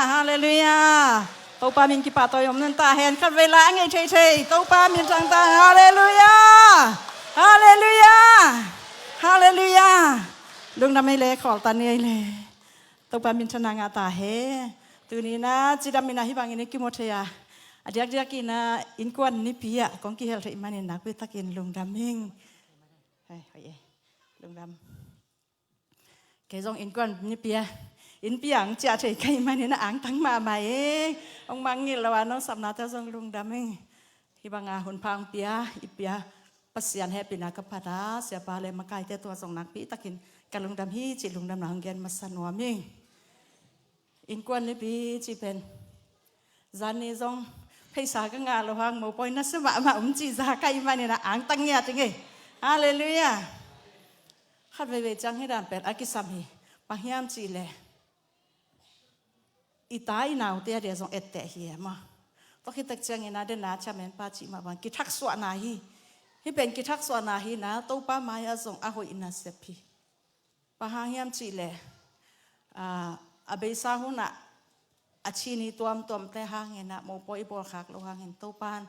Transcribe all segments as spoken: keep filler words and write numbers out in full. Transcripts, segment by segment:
Halleluiah. Topa min kipahtawi om nunta hen. Khatvei la a ngei theithei Topa min thangta. Halleluiah. Halleluiah. Halleluiah. Lungdam ei le, khawltan ei le. Topa min thana ngah ta hen. Tuni-in ah cidam in ah hih bangin i kimu thei a, a diakdiak in ah innkuan nipi ah kong kihel theih manin nakpi takin lungdam ing. Hei, hei, eh. Lungdam. Kei zong innkuan nipi ah, innpi ah ang ciah thei ka hih manin ah angtang mahmah ing. Hong mangngilh lo a, no sapnate zong lungdam ing. Hih banga hun pha hong pia, i pia Pasian hehpihna ka phat a, siapa le makaite tua zong nakpi takin ka lungdam hi cih lungdamna hong gen masa nuam ing. Innkuan nipi cih pen, zan ni zong pheisa ka ngah lo hang, mopawi nasia mahmah om cih za ka hih manin ah angtang ngiat ing ei. Halleluiah. Khat veivei ciang hih dan pen a kisam hi. Bang hiam cih leh, i ta i naute a dia zong etteh hi e maw. Tua khit tak ciangin ah, den a chairman pa cih mah bang, kithaksuahna hi. Hih pen kithaksuahna hi in ah, Topa mai-ah zong a hoih nasep hi. Bang hang hiam cih leh, a, a beisa hun ah a chin i tuamtuamte hangin ah, mopawi i bawlkhak loh hangin Topa'n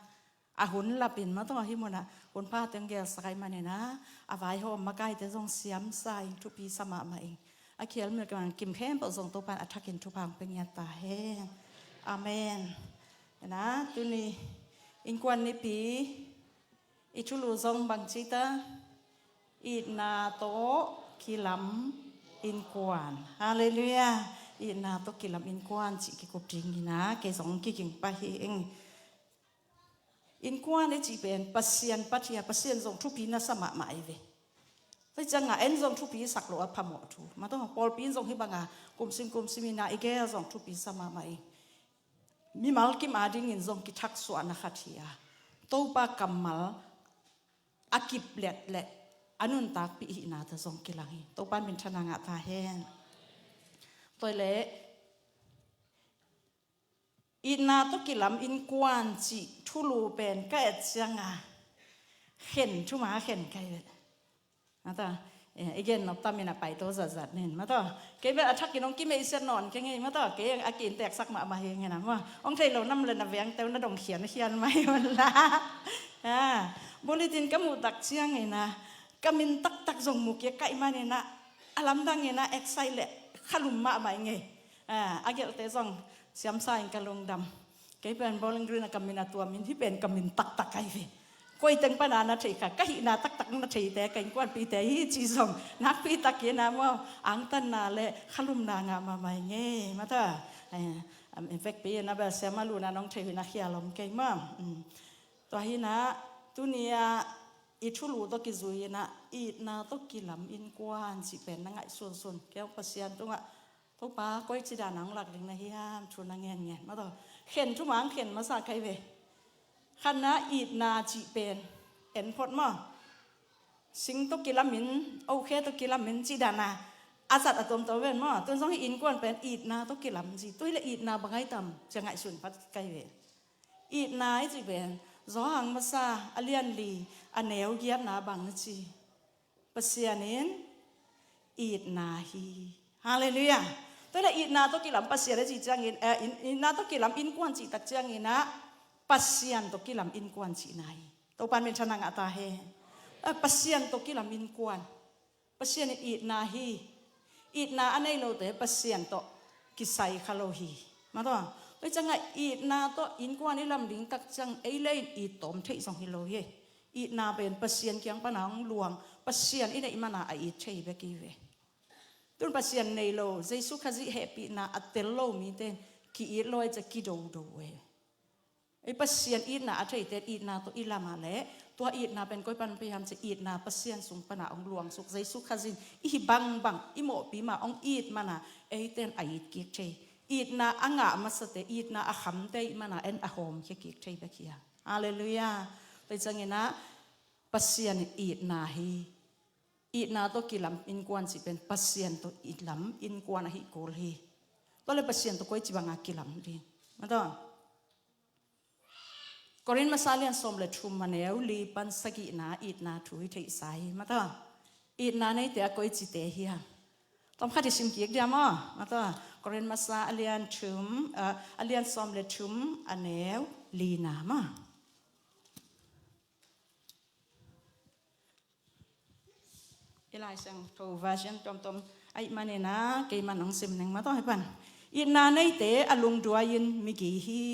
a hun lapin, maw, tua hih munah hun pha teng gelsak ahih manin ah, a vaihawm makaite zong siamsa ing, thupi sa mahmah ing. A khial mil ka mang kim khempeuh zong Topa'n a thakin thupha hong pia ngiat ta hen. Amen. Ena, tuni innkuan nipi, i thulu zong bang ci ta, itna tawh kilam innkuan. Halleluiah. Itna tawh kilam innkuan cih kikup dingin ah kei zong kiging pah hi ing. Innkuan i cih pen Pasian Pathian, Pasian zong thupi nasa mahmah i ve. Tua ciangah en zong thupi sak loh a phamawh thu, maw, tua pawlpi in zong hih banga kumsim kumsim in ah i gel zong thupi sa mahmah i. Mimal kim a dingin zong kithaksuahna khat hi a, Topa kammal a kip let le a nuntakpih ihna tawh zong kilang hi. Topa min thana ngah ta hen. Tua leh, itna tawh kilam innkuan cih thulu pen ka et ciangah khen thuma khen kai vet. Mata, eh, i gen nop tam in a pai to zatzat nin, mata. Kei bel a thakin hong kimeisiat nawn keng ei, mata. Kei a kiinteksak mahmah hi ing a, maw. Hong thei lo nam le na vengte uh na dong khian khian mai un la. Ah, bulletin ka muh tak ciangin ah, ka min taktak zong mu kik ka hih manin ah, a lamdangin ah excite le khalum mahmah ing ei. Ah, a gelhte zong siamsa in ka lungdam. Kei pen Bowling Green ah ka min a tuam in, hih pen ka min taktak ahi ve. Koi teng pan a na thei kha, ka hihna taktak na theite, ka innkuanpihte hi cih zong nakpi takin ah, maw, angtanna le khalumna ngah mahmah ing ei, mata. Eh, em, in fact, pi na bel siama luna nong thei hi na khial om kei, maw. Mm. Tua hi in ah, tuni-a i thulu tawh kizui in ah, itna tawh kilam innkuan cih pen na ngaihsunsun. Kei hong Pasian tungah, Topa, koici dan a hong lak ding na hiam, thu na ngenngen, mata. Khen thuma hong khen masa kai ve. Khatna, itna cih pen en phot, maw. Sing tawh kilamin, okhia tawh kilamin cih dan a, a zat a tuamtuam ven, maw. Tun zong hih innkuan pen itna tawh kilam ci. Tua hi leh itna bang ahi tam, ci a ngaihsun phot kai ve. Itna i cih pen Johan masa a lian li, a neu giatna bang na ci, Pasian in itna hi. Halleluiah. Tua hi leh itna tawh kilam Pasian a cih ciangin, eh, in, itna tawh kilam innkuan cih tak ciangin ah, Pasian tawh kilam innkuan cihna hi. Topa'n min thana ngah ta hen. Eh, Pasian tawh kilam innkuan. Pasian in itna hi. Itna a nei lote Pasian tawh kisai kha lo hi. Mata, tua ciangah itna tawh innkuan i lam ding tak ciang ei le in it tawm theih zong hi lo hi. Itna pen Pasian kiang pana hong luang, Pasian i neih mana a it thei bek hi ve. Tun Pasian nei lo, Jesu Khazih hehpihna a tel lo mite in ki-it lo a, i ci a kidodo e. Ei Pasian itna a theite in itna tawh i lam a leh, tua itna pen koi pan pia hiam cih leh itna Pasian sung pana hong luangsuk, Jesu Khazih in i hih bangbang, i mawhpi ma hong it mana eite in a it kik thei. Itna a ngah masate, itna a khamte i mana en a hawmkhia kik thei bek hi a. Halleluiah. Tua ciangin ah Pasian itna hi. Itna tawh kilam innkuan cih pen Pasian tawh i lam innkuan ahi kul hi. Tua leh Pasian tawh koici banga kilam ding, mata. Korin masa lian sawm le thum a neu li pan sagihna itna thu i theihsa hi, mata. Itna neite a koicite hiam? Tom khat i sim kik dia maw, mata. Korin masa a lian thum, ah, a lian sawm le thum, a neu lina ma. I Lai Siangtho version tomtom ahih manin ah, keiman hong sim ning ma tawh hi pan. Itna neite a lungduai in migi hi.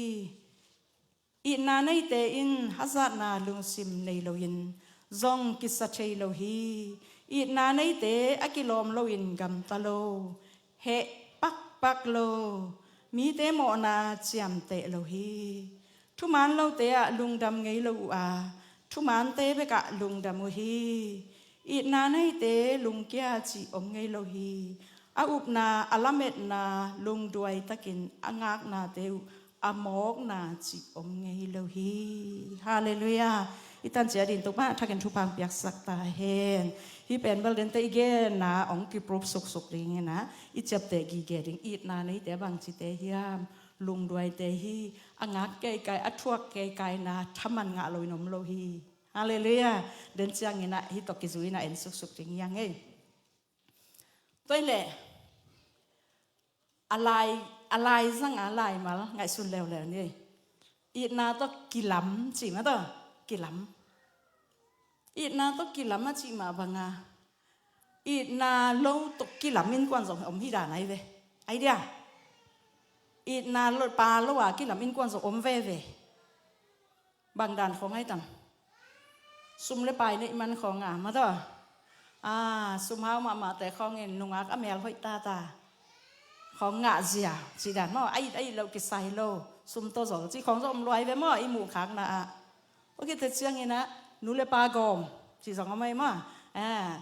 Itna neite in hazatna lungsim nei loin zong kisa thei lo hi. Itna neite a kilawm loin gamta lo, heh pakpak lo, mite mawhna ciamteh lo hi. Thuman lote ah lungdam ngei lo uh a, thumante bekah lungdam uh hi. Itna neite lungkia cih om ngei lo hi. A upna, a lametna, lungduai takin a ngaknate uh a mawkna cih om ngei lo hi. Halleluiah. I tan ciat in Topa a thakin thupha piaksak ta hen. Hih pen bel dente i genna hong kiproof suksuk dingin ah, i ciapteh gige ding. Itna neite bangcite hiam? Lungduaite hi. A ngak keikai, a thuak keikaina thaman ngah loin om lo hi. Halleluiah. Den ciangin ah hih tawh kizui in ah en suksuk ding hi hang ei. Tua hi leh, a lai, a lai zang a laimal ngaihsun leuleu ni. Itna tawh kilam cih mah tawh, kilam. Itna tawh kilam a cih mah banga, itna lo tawh kilam innkuan zong om hi dan ai ve. Ai dia. Itna lo, pa lo a kilam innkuan zong om veve. Bang dan khawng ai tam? Sum le pai neih man khawng a, mah tawh. Ah, sum hau mahmahte khawngin nungak a mel hoih tata khawng ngah zia, cih dan maw? Ai, ai lo kisai lo, sum tawh zol cih khawng zong om luai ve maw, i muhkhakna ah. Tua khit teh ciangin ah, nu le pa gawm cih zong om ai maw? Ah,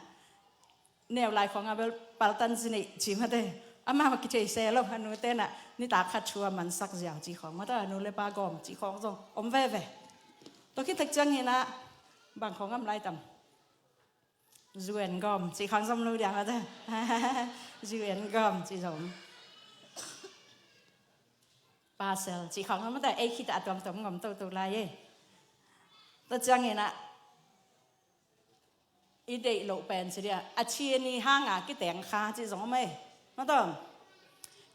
neu lai khawng a bel paltan zi neih cih mah teh. Amah mah kithei se lo, a nute in ah nitak khat thu a mansak ziau cih khawng mah teh, a nu le pa gawm cih khawng zong om veve. Tua khit teh ciangin ah, bang khawng om lai tam? U N gawm cih khawng zong om lo dia mah teh. U N gawm cih zong om. Pasal cih khawng mah teh, ei khit a tuamtuam ngawm toto lai e. Tua ciangin ah, i deih loh pen ci dia, a chini hanga kiteng kha cih zong om ei. Mah tawh.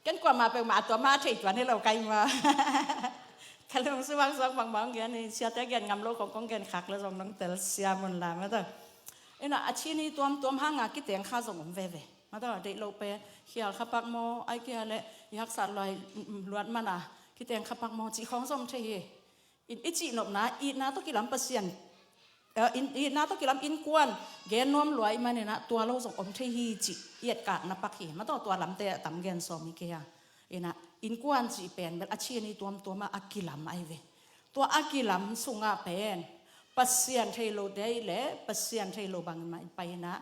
Ken kuamah peuhmah a tuamah a thei tuan hi lo kai maw. Ka lungsim hang suak bangbang gen hi, siate gen ngam lo khawng kong gen khak le zong nong telsiam un la, mah tawh. In ah, a chini tuamtuam hanga kiteng kha zong om veve. Mah tawh, deih loh pen, khial kha pak maw, ai kia le, i haksat luai, mm, mm, luat man a kiteng kha pak maw, cih khawng zong om thei hi. In, i cihnopna, itna tawh kilam Pasian, eh, in, itna tawh kilam innkuan gen nuam lua ahih manin ah, tua lo zong om thei hi cih i etkakna pak hi. Mah tawh, tua lamte a tam gen sawm hi kei a. In ah, innkuan cih pen bel a chini tuamtuam ah a kilam ai ve. Tua a kilam sungah pen Pasian thei lote ahih leh Pasian thei lo bangin mah in pai in ah,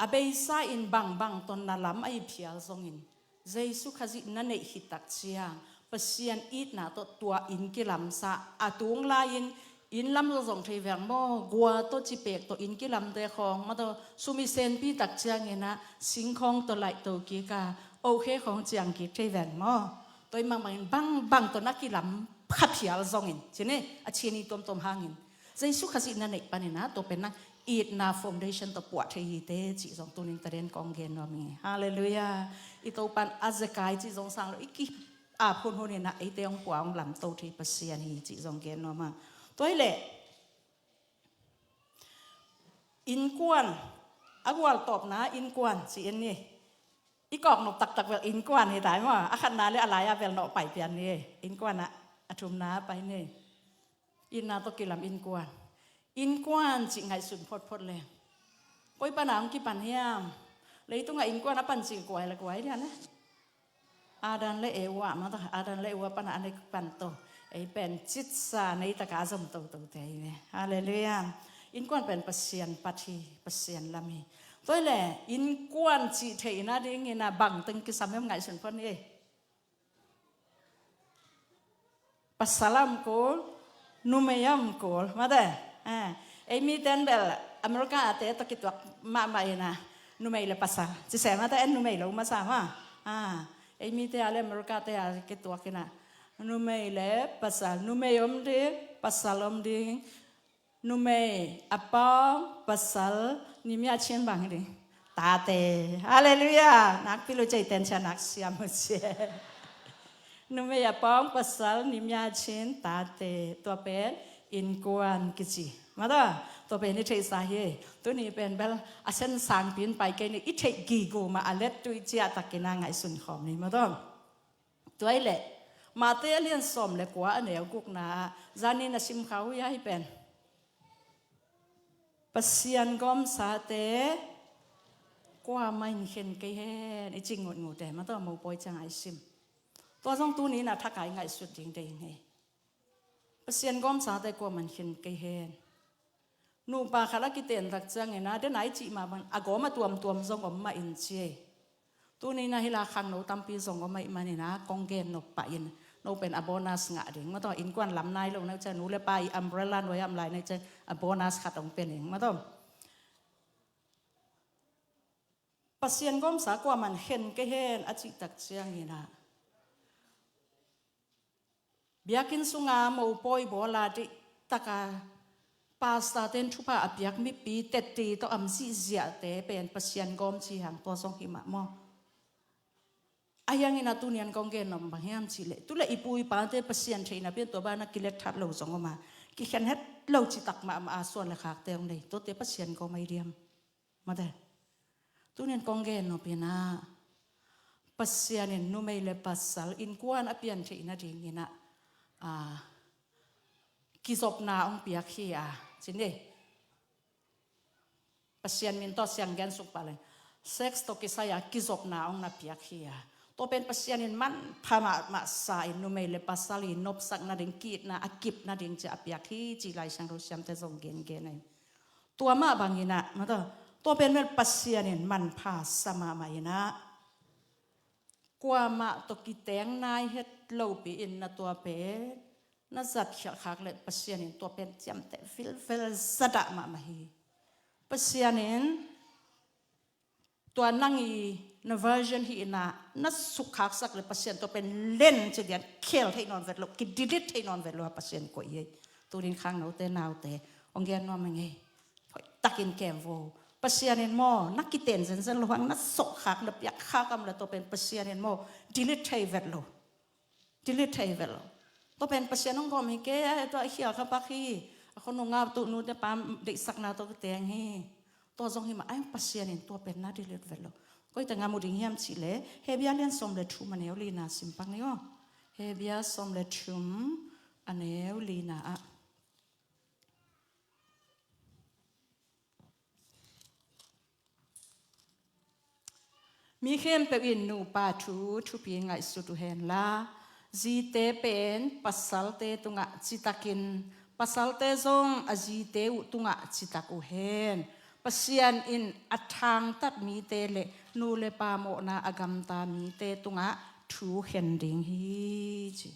a beisa in bangbang tawh na lam ahi phial zongin, Jesu Khazih na neih khit tak ciang, Pasian itna tawh tua inn kilamsa, a tung lai-in inn lam zawzawng thei veng maw, gua tawh cipek tawh inn kilamte khawng, mah tawh sum i senpi tak ciangin ah, singkhawng tawh laih to kik a, ohkhe khawng ciang kik thei veng maw. Tua in bangbangin bangbang tawh na kilam kha phial zongin, ci ni, a chini tuamtuam hangin. Jesu Khazih na neih panin ah, tua pen nang itna foundation tawh puah thei hi teh, cih zong tunin taden kong gen nuam hi. Halleluiah. I Topan a zekai cih zong sang lo, i ki-ap hunhun in ah, eite hong puah hong lamto thei Pasian hi, cih zong gen nuam a. Tua hi leh, innkuan, a gualtawpna innkuan, ci-in ni. I kawknop taktak bel innkuan hi tai maw. A khatna le a lai-ah bel nawh pai pian ni. Innkuan ah, a thumna pai ni. Itna tawh kilam innkuan. Innkuan cih ngaihsun photphot leng, koi pana hong kipan hiam? Leitungah innkuan a pancil kua hi le kua hi dia le? Adam le Eva, mah tawh, Adam le Eva pana a nei kipan tawh. Ei pen citsa nei takah a zom totote hi ve. Halleluiah. Innkuan pen Pasian pat hi, Pasian lam hi. Tua hi leh, innkuan cih theihna dingin ah bang teng kisam hiam ngaihsun phot ni. Pasal a om kul, numei a om kul, mah teh. Ah, ei mite in bel America a te tawh kituak mahmah in ah, numei le pasal. Ci se mah teh, en numei lo masa mah. Ah, ei mite a le America te a kituak in ah, numei le pasal, numei om ding, pasal om ding. Numei, a pa, pasal, ni mi a chin bang ding. Tate. Halleluiah. Nakpi lo cei ten cia nak siam uh cia. Numei a pawng pasal nimia cin tate. Tua pen innkuan kici. Mataw, tua pen i theihsa hi. Tuni pen bel a sen sangpi in pai kei ni, i theih gigu mah a let tuih ciah takin a ngaihsun khawm ni. Mataw. Tua i leh Mate a lian sawm le kua a neu gukna ah zanin a sim kha uh hi a hi pen. Pasian gawmsate kuamah in khen kei hen i cing ngutngute, mataw, mopawi ciang a i sim. Tua zong tuni in a thak a i ngaihsut ding dei hi. Pasian gawmsate kuamah in khen kei hen. Nupa khat a kiten tak ciangin a, den a i cih mah bang a gawm a tuamtuam zong om mah in ci ei. Tuni in a hi la khangno tampi zong om ahih manin a kong gen nop pah in, no pen a bonus ngah ding. Mataw, innkuan lam nai lo na uh ciang, nu le pa i umbrella nuai a om lai na uh ciang a bonus khat hong pia ning. Mataw, Pasian gawmsa kuamah in khen kei hen a cih tak ciangin a, biakinn sunga mopawi bawl a deih taka pastor ten thupha a piak mipi teti tawh a om zihziahte pen Pasian gawm ci hang, tua zong hi mah maw? Ahi hangin a tuni in kong gen nop bang hiam cih leh, tu le i pu i pate Pasian theihna pen tua bang a kilet that lo zong om a, kikhen het lo citak mahmah a suan le khakte hong nei, tuate Pasian gawm ahi diam? Mate. Tuni in kong gen nop in a, Pasian in numei le pasal innkuan a pian theih nadingin a, a, kizopna hong piak hi a, ci ni. Pasian min tawh siang gen suk pah leng, sex tawh kisai a kizopna hong na piak hi a. Tua pen Pasian in manpha mahmah sa in numei le pasal i nopsak nading, ki-itna a kip nading ci a piak hi ci Lai Siangtho siamte zong gengen a hi. Tua mah bangin a, mataw, tua pen bel Pasian in manpha sa mahmah in a, kuamah tawh kiteng nai het lopi in na tua pen na zatkhialh khak leh Pasian in tua pen ciamteh vilvel zadah mahmah hi. Pasian in tua nang i na version hi in a, na sukkhaksak leh Pasian tua pen len ci dian, khel thei nawn vet lo, kidelete thei nawn vet lo a Pasian koih hi. Tunin khangnote naute hong gen nuam ing ei. Hoih takin kem vo. Pasian in maw, na kiten zenzen lo hang na sawhkhak, na piakkhak a om leh tua pen Pasian in maw, delete thei vet lo. Delete thei vet lo. Tua pen Pasian hong gawm hi kei a, tua a khial kha pak hi. A khuanung a tuh nute pa deihsakna tawh kiteng hi. Tua zong hi mah, ahi hang Pasian in tua pen na delete vet lo. Koi teng a mu ding hiam cih leh, Hebia lian sawm le thum a neu lina sim pak ni aw. Hebia sawm le thum a neu lina ah. Mi khempeuh in nupa thu thupi ngaihsut uh hen la, zite pen pasalte tungah citakin, pasalte zong a zite uh tungah citak uh hen. Pasian in a thangtat mite le nu le pa mawhna a gamta mite tungah thu khen ding hi ci.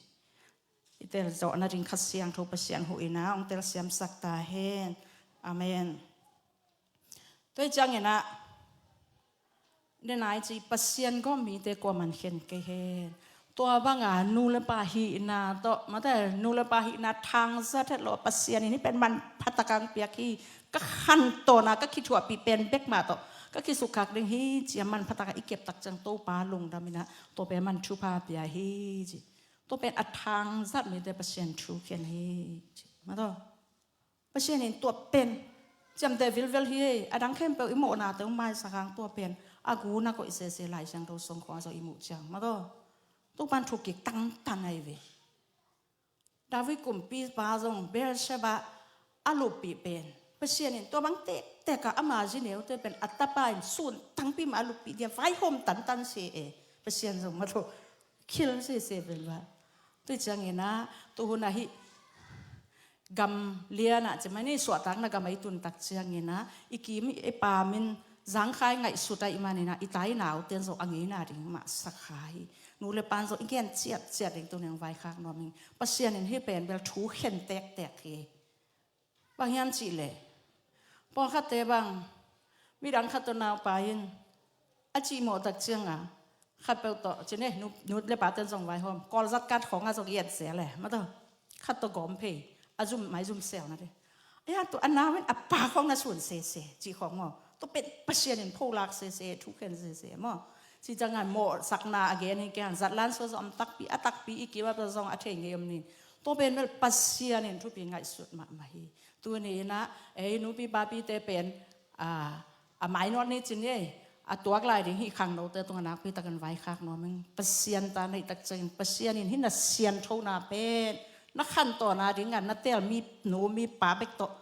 I telzawh nading Kha Siangtho Pasian huh in a hong telsiamsak ta hen. Amen. Tua hi ciangin a, den a i ci Pasian gawm mite kuamah in khen kei hen. Tua banga nu le pa hihna tawh, mate, nu le pa hihna thangzat het lo, Pasian in hih pen manpha taka hong piak hi, ka khantawn a ka kithuahpih pen bek mah tawh ka kisukkhak ding hi ci a manpha taka i kep tak ciang Topa lungdam in a, tua pen man thupha pia hi ci. Tua pen a thangzat mite Pasian thu khen hi ci. Mataw. Pasian in tua pen ciamteh vilvel hi ei, a dang khempeuh i mawhnate hong maisak hang tua pen a gu na koih sese Lai Siangtho sung khawng ah zong i muh ciang. Mataw. Topan thukik tangtan ahi ve. David kumpipa zong Bathsheba a luppih pen Pasian in tua bang tektek a ama zi neute pen a tapa in sun tangpi mah a luppih dia vaihawm tantan se e. Pasian zong mataw, khil sese pen va. Tua ciangin a, tu hun a hih gam lian ah ci mah ni, suahtakna gam ah i tun tak ciangin a, i kim i pam in zangkhai ngaihsut ahih manin a, i tai naute in zong a ngeina ding mah sa kha hi. Nu le pan zong i gen ciatciat ding tunin hong vaikhak nuam ing. Pasian in hih pen bel thu khen tektek hi. Bang hiam cih leh, pawlkhatte bang, midang khat tawh naupa in a cihmawh tak ciang a, khatpeuh tawh ci ni, nu, nu le paten zong vaihawm, Kawlzat kat khawng ah zong i et zel e, mataw, khat tawh gawm phei, a zum mai zum sel na de. Ahi hang tu a nau in a pa khawng na sun sese cih khawng maw. Tua pen Pasian in pholak sese, thukhen sese maw. Ci ciangin mawhsakna a gen hi kei hang, zatlan sua zong om takpi, a takpi i kim a zong a thei ngei om ni. Tua pen bel Pasian in thupi ngaihsut mahmah hi. Tuni in ah ei nupi papite pen a, a mainawt ni cin ei, a tuak lai ding hih khangnote tungah nakpi takin vaikhak nuam ing. Pasian ta na hih tak ciangin Pasian in hih na sianthona pen na khantohna dingah na tel mi nu mi pa bek tawh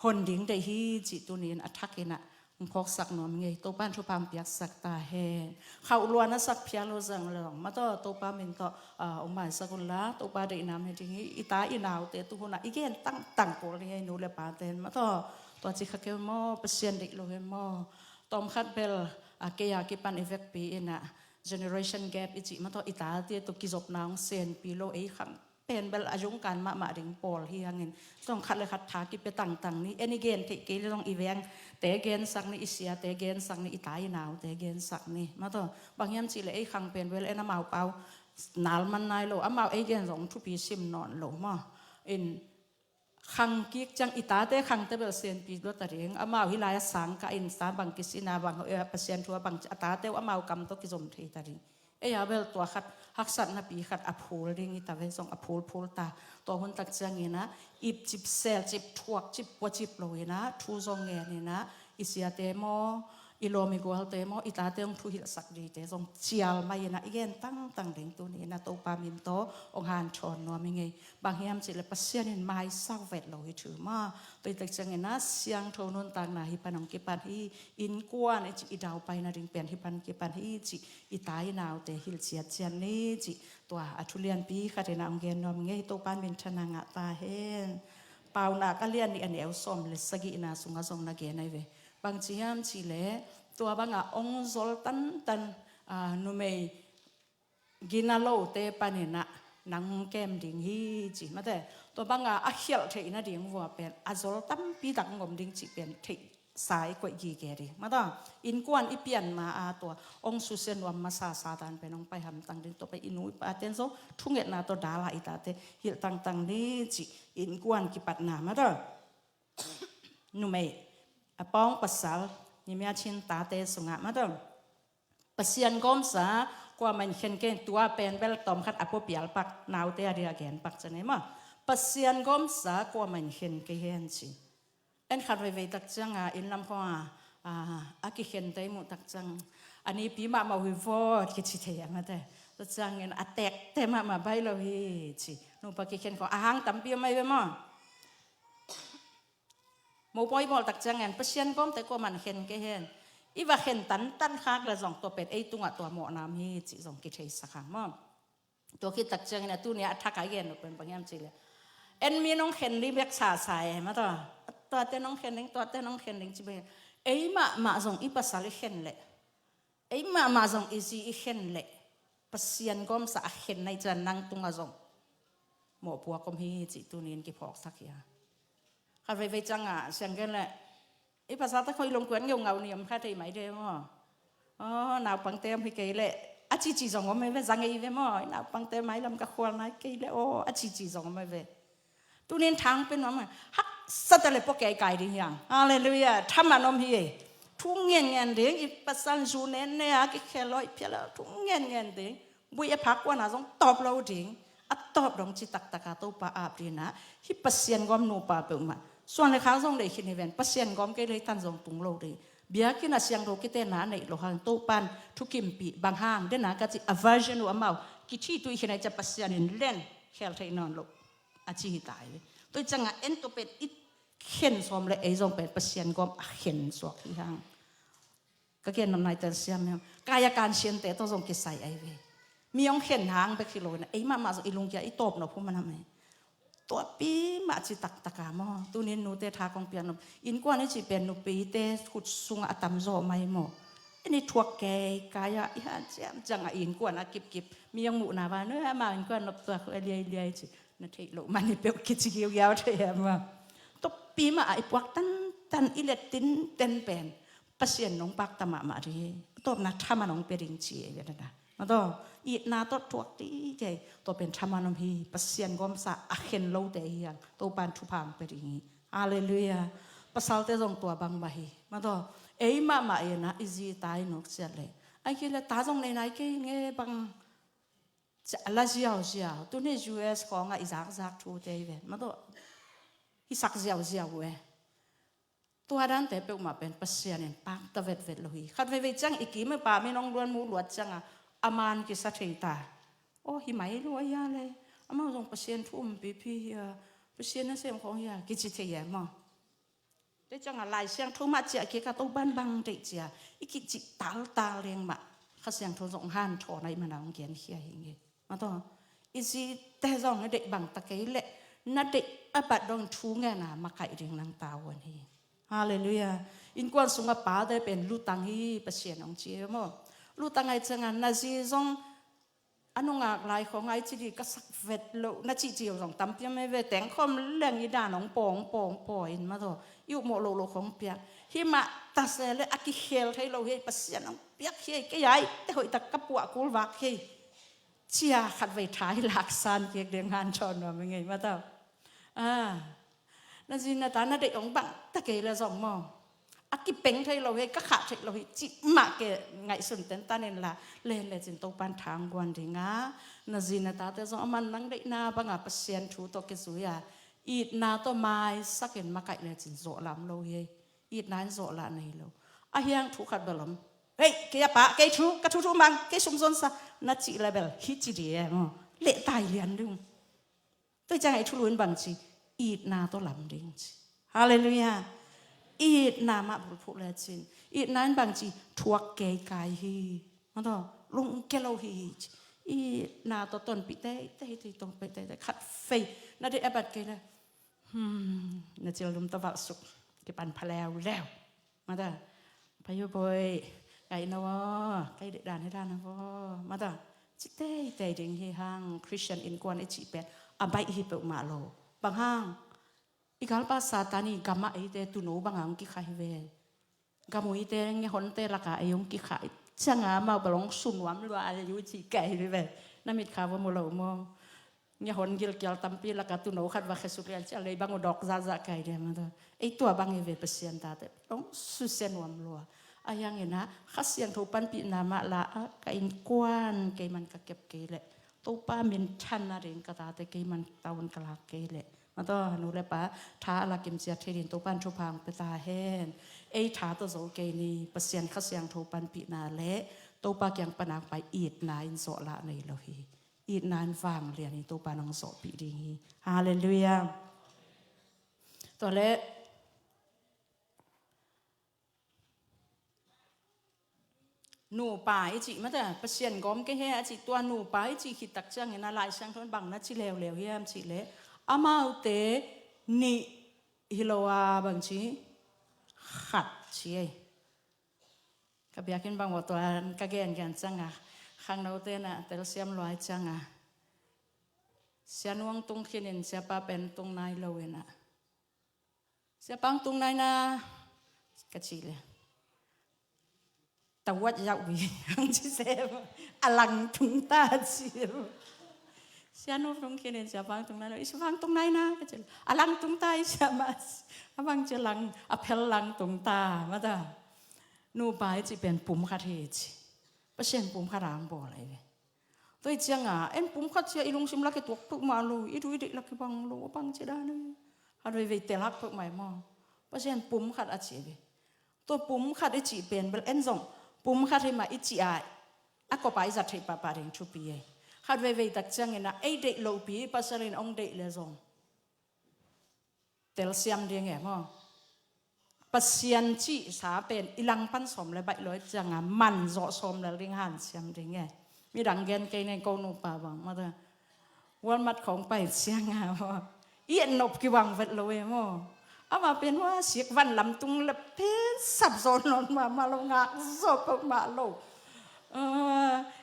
hon ding deih hi cih tuni in a thakin ah hong phawksak nuam ing ei. Topa in thupha hong piaksak ta hen. Khauh lua na sak phial lo zang lo maw, Topa min tawh a, hong maisak un la, Topa deihna om hi ding hi. I ta i naute tu hunah i gen tangtang pawl ding hi ei, nu le pate maw. Tua ci kha kei un maw, Pasian deih lo hi maw. Tawmkhat bel a, kei a kipan i vekpi in ah generation gap i cih maw, i tate tawh kizopna hong senpi lo, ei khang pen bel a zungkan mahmah ding pawl hi hangin zong khat le khat tha kipia tangtang ni. En i gen theih kei le zong i vengte gensak ni, i siate gensak ni, i ta i naute gensak ni maw. Bang hiam cihleh ei khang pen bel en amau pau nal man nai lo, amau ei gen zong thupi sim nawn lo maw. In khang kik ciang i tate khangte bel senpi lua ta ding. Amau hih lai a sang kah in sa bang kisina bang, eh, Pasian thu a bang a tate uh amau kam tawh kizom thei ta ding. Ei a bel tua khat haksatnapi khat a phul ding hi ta ve, zong a phulphul ta. Tua hun tak ciangin ah ipcip, selcip, thuakcip, puacip lo in ah thu zong ngen in ah i siate maw, i lawm i gualte maw, i tate hong thuhilhsak dingte zong cial mai in ah i gen tangtang ding tuni in ah Topa min tawh hong hanthawn nuam ing ei. Bang hiam cihleh Pasian in maisak vet lo hi thu maw. Tua hi tak ciangin ah siangtho nuntakna hih pan hong kipan hi, innkuan i cih i daupai nading pen hih pan kipan hi cih i ta i naute hilh ciatciat ni cih tua a thu lianpi khat in ah hong gen nuam ing ei. Topa in minthanna ngah ta hen. Paunak a lian nih a neu sawm le sagihna sungah zong na gen ahi ve. Bang ci hiam cihleh tua bangah hong zol tantan, a, numei gina lote panin ah nang kem ding hi ci maw te. Tua bangah a khialh theih nading vua pen a zol tampi tak hong om ding cih pen theihsa i koih gige ding maw te. Innkuan i pian ma a tua hong susia nuam masa Satan pen hong pai hamtang ding. Tua pen i nu i paten zong thungetna tawh dal a i tate hilh tangtang ni cih innkuan kipatna maw te. Numei a pawng pasal, nimia chin tate sungah maw te. Pasian gawmsa kuamah in khen kei, tua pen bel tawmkhat a puapial pak, naute a dia gen pak ci ni maw. Pasian gawmsa kuamah in khen kei hen ci. En khat veivei tak cianga inn lam khawng a, a, a kikhente i muh tak ciang a nipi mahmah uh hi vawt kici thei a maw te. Tua ciangin a tekte mahmah baih lo hi ci. Nupa kikhen khawng a hang tampi om ahi ve maw. Mopawi bawl tak ciangin Pasian gawmte kuamah in khen kei hen. I va khen tantan khak le zong tua pen ei tungah tua mawhna om hi cih zong kitheisak hang maw. Tua khit tak ciangin a tuni a thak a i gen lo pen bang hiam cihleh, en mi nong khen ding bek sasa e maw te. Tuate nong khen ding, tuate nong khen ding ci bek. Ei mahmah zong i pasal i khen leh, ei mahmah zong i zi i khen leh Pasian gawmsa a khen na hih ciang nang tungah zong mawhpuak om hi cih tuni in kiphawksak hi a. Khat veivei cianga siang gen leh, i pasal tak khawng i lungkuan ngeungau ni om kha thei mai de maw. Aw, naupangte om hi kei leh a cici zong om hi ve, za ngei hi ve maw. I naupangte mailam ka khual nai kei leh aw, a cici zong om hi ve. Tunin thang pen om, haksa ta le pua kei kai ding hiang. Halleluiah. Thaman om hi e. Thu ngen ngen ding, i pasal zu nen ne a kikhel lo, i phial lo, thu ngen ngen ding. Bui a phak kuana zong tawp lo ding. A tawp dong ci taktak a Topa ap ding a. Hih Pasian gawm nupa peuhmah suan le khak zong deih khin hi ven. Pasian gawm kei lei tan zong tung lo ding. Biakinn a siangtho kitenna a neih lo hang Topan thukimpih bang hang dena ka ci a version uh amau kithi tuih khin a i cia Pasian in len khel theih nawn lo a ci hi ta hi. Tua i cianga en tua pen i khen sawm le ei zong pen Pasian gawm a khen suak hi hang. Ka gen nop nai tel siam hiam? Kaya kansiante tawh zong kisai ahi ve. Mi hong khen hang bek hi lo in a, ei mahmah zong i lungkia i tawp nop hu man ham e. Tuapi mah ci taktak a maw. Tunin nute tha kong piak nop. Innkuan i cih pen nupite khut sungah a tamzaw mai maw. En i thuak kei kaya i hanciam ciangah innkuan a kipkip. Mi hong muhna va nua amau innkuan nop tuak hu a liailiai ci. Na theih loh man hi peuh kici giugiau thei a maw. Tuapi mah a i puak tantan i let tinten pen Pasian nong pakta mahmah ding hi. Tawpna thaman hong pia ding ci e ve dana. Maw taw, itna tawh thuak ding kei. Tua pen thaman om hi, Pasian gawmsa a khen lote hi hang Topan thupha hong pia ding hi. Halleluiah. Pasalte zong tua bangmah hi. Maw taw, Ei mahmah inah i zi ta i nuk ciat leh, ai kei le ta zong nei nai kei nge bang. Cia la ziauziau, tuni U S khawngah i zakzak thute i ve. Mataw, i sak ziauziau uh e. Tua dante peuhmah pen Pasian in pakta vetvet lo hi. Khat veivei ciang i kim i pa min hong luan mu luat ciangah a man kisa thei ta. Aw, hi mai lua hia le. Amau zong Pasian thu umpipi hia. Pasian nasem khawng hia kici thei e maw. Tua ciangah Lai Siangtho mah ciah kik a, Topan bang deih cia i kicih taltal ding mah Kha Siangtho zong hanthawn ahih mana hong genkhia hi ngei. Mataw, i zite zong na deih bang ta kei leh na deih a bat dong thu ngen a makaih ding nang tavuan hi. Halleluiah. Innkuan sungah pate pen lutang hi Pasian hong ci hi maw. Lutang ahih ciangah na zi zong a nungak lai khawng ai ci di ka sak vet loh na cihcih uh zong tampi om e ve. Tengkhawm leng i dan hong pawng pawng pawi in mataw, i upmawh loh loh khawng piak. Hi mah ta se le a kikhel thei lo hi. Pasian hong piak hi kei ai te hoih tak ka puah kul vak hi. Cia khat vei tha i laksan kik ding hanthawn nuam i ngei mataw. Ah, na zi na ta na deih hong bang ta kei le zong maw, a kipeng thei lo hi, ka khah thei lo hi cih mah ke ngaihsun tentan inla, len lecin Topan thang guan dinga, na zi na tate zong a man nang deihna banga Pasian thu tawh kizui a, itna tawh maisakin makaih lecin zawhlam lo hi. Itna in zawhlah nei lo. A hiang thu khat bel om. Hei, kei a pa, kei thu, ka thu thu mang, kei sum zonsa na cih le bel hi ci di e maw. Lehtai lian ding. Tua ciangah i thulu in bangci, itna tawh lam ding ci. Halleluiah. Itna mah bulphuh lecin itna in bangci, thuak kei kai hi. Mataw, lungkia lo hi ci. Itna tawh tonpih teitei, tonpih teitei khat vei na deih a bat kei le, hmm, na cil lum tawh valh suk kipan pha leuleu. Mataw, payu boy, ngaih na aw, kai deih dan hi dan aw. Mataw, ci teitei ding hi hang. Christian innkuan i cih pen a baih hi peuhmah lo. Bang hang, i galpa Satan i gamah eite tuuno banga hong kikhah hi ve. Gamuite ngehonte lakah ei hong kikhah ciangah amau bel hong su nuam lua a lei uh cih kei hi ve. Na mitkha va mu lo maw. Ngehon gilkial tampi lakah tuuno khat va khesuk lian ciang lei bang uh dawk zahzah kai dia mataw. Ei tua bang hi ve Pasian tate. Hong susia nuam lua. A hiang inah Kha Siangtho panpihna mah la a, ka innkuan keiman ka kep kei leh, Topa minthanna ding ka tate keiman tavuan ka lak kei leh, mataw, nu le pa tha a la kimciat thei ding Topan thupha hong pia ta hen. Ei tha tawh zo kei ni, Pasian Kha Siangtho panpihna le Topa kiang pana hong pai itna in zawhlah nei lo hi. Itna in vanglian hi, Topa nang zawhpih ding hi. Halleluiah. Tua leh nupa i cih mataw, Pasian gawm kei he a cih tua nupa i cih khit tak ciangin a Lai Siangtho in bang na ci leuleu hiam cih leh, amaute nih hi lo a bangci, khat ci ei. Ka biakinn bang uh tua ka gengen ciangah, khangnote na telsiam luai ciangah, Sia Nu hong tung khinin Siapa pen tung nai lo inah, Siapa hong tung nai na ka cih leh, tawat yauh hi hong ci sem. A lang tung ta ci. Sia Nu tung khinin Siapa hong tung nai lo, i Siapa hong tung nai na ka cih leh, a lang tung ta i Siapa. A bang ci lang, a phel lang tung ta mataw. Nupa i cih pen pum khat hi ci. Pasian pum khat a hong bawl ahi ve. Tua hi ciangah en pum khat cia i lungsim lak i tuak peuhmah lo, i du i deih lak i bang lo, a bang ci dan hi. Khat veivei tel hak peuhmah hi maw. Pasian pum khat a ci ve. Tua pum khat i cih pen bel en zong pum khat hi mah i cih a, a kop a i zat theih pahpah ding thupi ei. Khat veivei tak ciangin ah ei deih lopi pasal in hong deih le zong telsiam ding e maw. Pasian cihsa pen i langpan sawm le baih lo i ciangah man zawh sawm le ding hansiam ding e. Midang gen kei nen ko nupa bang mataw. Walmart khawng pai ciangah maw, i et nop kibang vet lo e maw. Amah pen hua sik van lamtung le pen sap zaw nawn mahmah lo, ngak zaw peuhmah lo.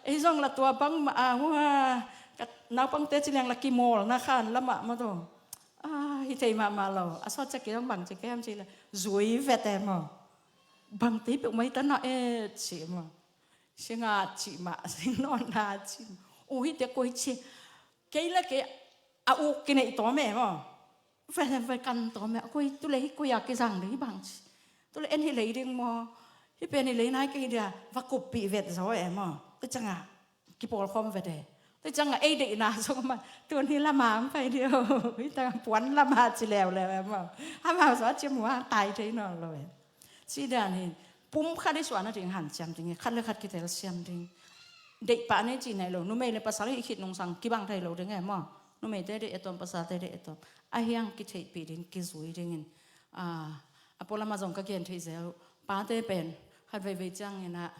Ei zong la tua bang mah a hua, ka naupangte ci leng la kimawlna khan lamah mataw. A hi thei mahmah lo. A sawt ciak kei zong bang ci kei hiam ci le zui vet e maw. Bangte peuhmah hi ta na et ci maw. Singa cih mah, singnawnna cih mah. U hi te koi ci. Kei le kei a uk kineih tawm e maw. Ve ve kan tawm e. Koi tu le hi koi a kizang ding hi bang ci. Tu le en hi lei ding maw. Hih pen i lei nai kei dia, va kuppih vet zaw e maw. Tua ciangah kipawlkhawm vet e. Tua ciangah ei deihna zong mah, tun hih lama hong pai dia, hih tangah puan lama ci leuleu e maw. Amau zong a ciam hua tai thei nawn lo e. Ci dan hi, pum khat i suahna ding hanciam ding hi, khat le khat kitelsiam ding. Deih pah nei cih nei lo, numei le pasal i khit nungsang kibang thei lo ding e maw. Numeite deih a tawm, pasalte deih a tawm. A hiang kitheihpih ding, kizui dingin. A, a pualama zong ka gen theih zel uh. Pate pen khat veivei ciangin ah,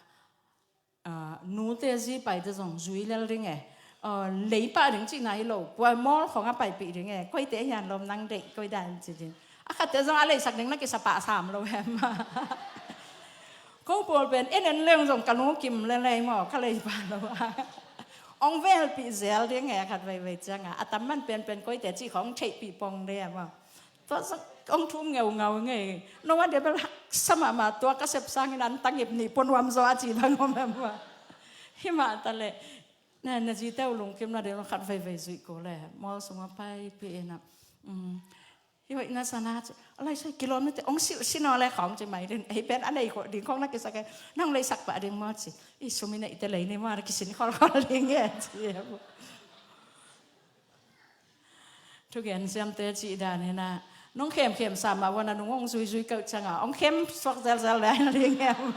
a, nute zi paite zong zui lel ding e. A, lei pah ding cihna hi lo, puai mawl khawng a paipih ding e. Koite hian lawm, nang deih koi dan ci ding. A khatte zong a leisak ding na kisa pah sam lo hem. Ko pawl pen en en leng zong ka nu kim lelei maw, ka lei pah lo a. Ong velpih zel ding e, khat veivei ciangah. A tam man penpen koite cih khawng theihpih pong ding e maw. Tua zong ong thum ngeungau ngei. No wonder bel haksa mahmah, tua ka sep sangin an tangip nih pua nuam zaw a ci bang om em maw. Himah ta leh, na, na zite uh lungkimna ding khat veivei zuih ko le, mawl sungah paipih in ah, um, hi hoih na sa na ci, a lai sai kilawm nite, ong silh sin aw le khawng ci mai ding, ei pen a nei khawh ding khawng na kisak e, nang leisak pah ding maw ci, i sum i neihte lei ni maw, na kisin kholkhol ding e ci e. Thugen siamte cih dan hi na, nong khemkhem sa mah vua na nung ong zuizui keuh ciangah ong khem suak zelzel le a hi na ding hiam?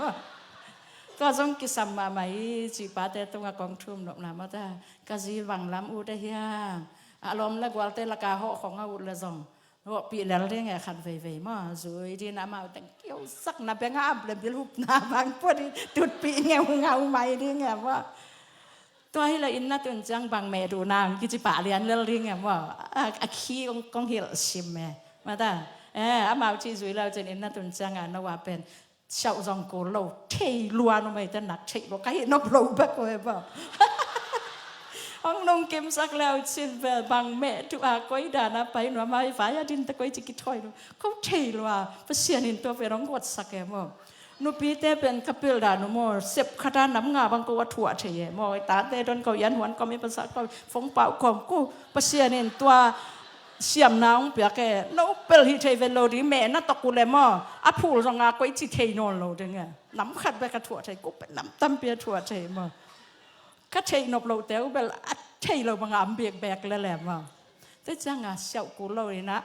Tua zong kisam mahmah hi cih pate tungah kong thum nopna maw ta. Ka zi bang lam ut a hiam? A lawm le gualte laka hawh khong a ut le zong hawhpih lel ding e, khat veivei maw. Zui ding a, amau teng kiusakna beng a ap le bilhupna bang pua ding, tutpih ngeungau mai ding e maw. Tua hi la inn na tun ciang bang meh duh nang kici pah lian lel ding e maw. A, a khi kong, kong hilh sim e. Mata, e, amau cih zui lo cin inn na tun ciang a, no a pen siauh zong kul lo, thei lua, numeite nak theih lo, ka hih nop lo bek ko e maw. Hong nungkimsak leu cin vel bang meh duh a, koi dan a pai nuam a, i vai a dinte koi ci kithawi lo, ko thei lua, Pasian in tua pen hong guatsak e maw. Nupite pen ka pilh dan uh maw, sep khat a nam nga bang ko a thuah thei e maw. I tate don ko, ian huan kawm, i pasal kawm, fongpau kawm, ko Pasian in tua siamna hong piak e. No pel hi thei vet lo ding, meh na tawk uh le maw, a phul zong a koi ci thei nawn lo ding e. Nam khat bek a thuah thei, ko pen nam tampi a thuah thei maw. Ka theih nop lote uh bel a thei lo bang a am bikbek le le maw. Tua ciang a siauh kul lo in ah,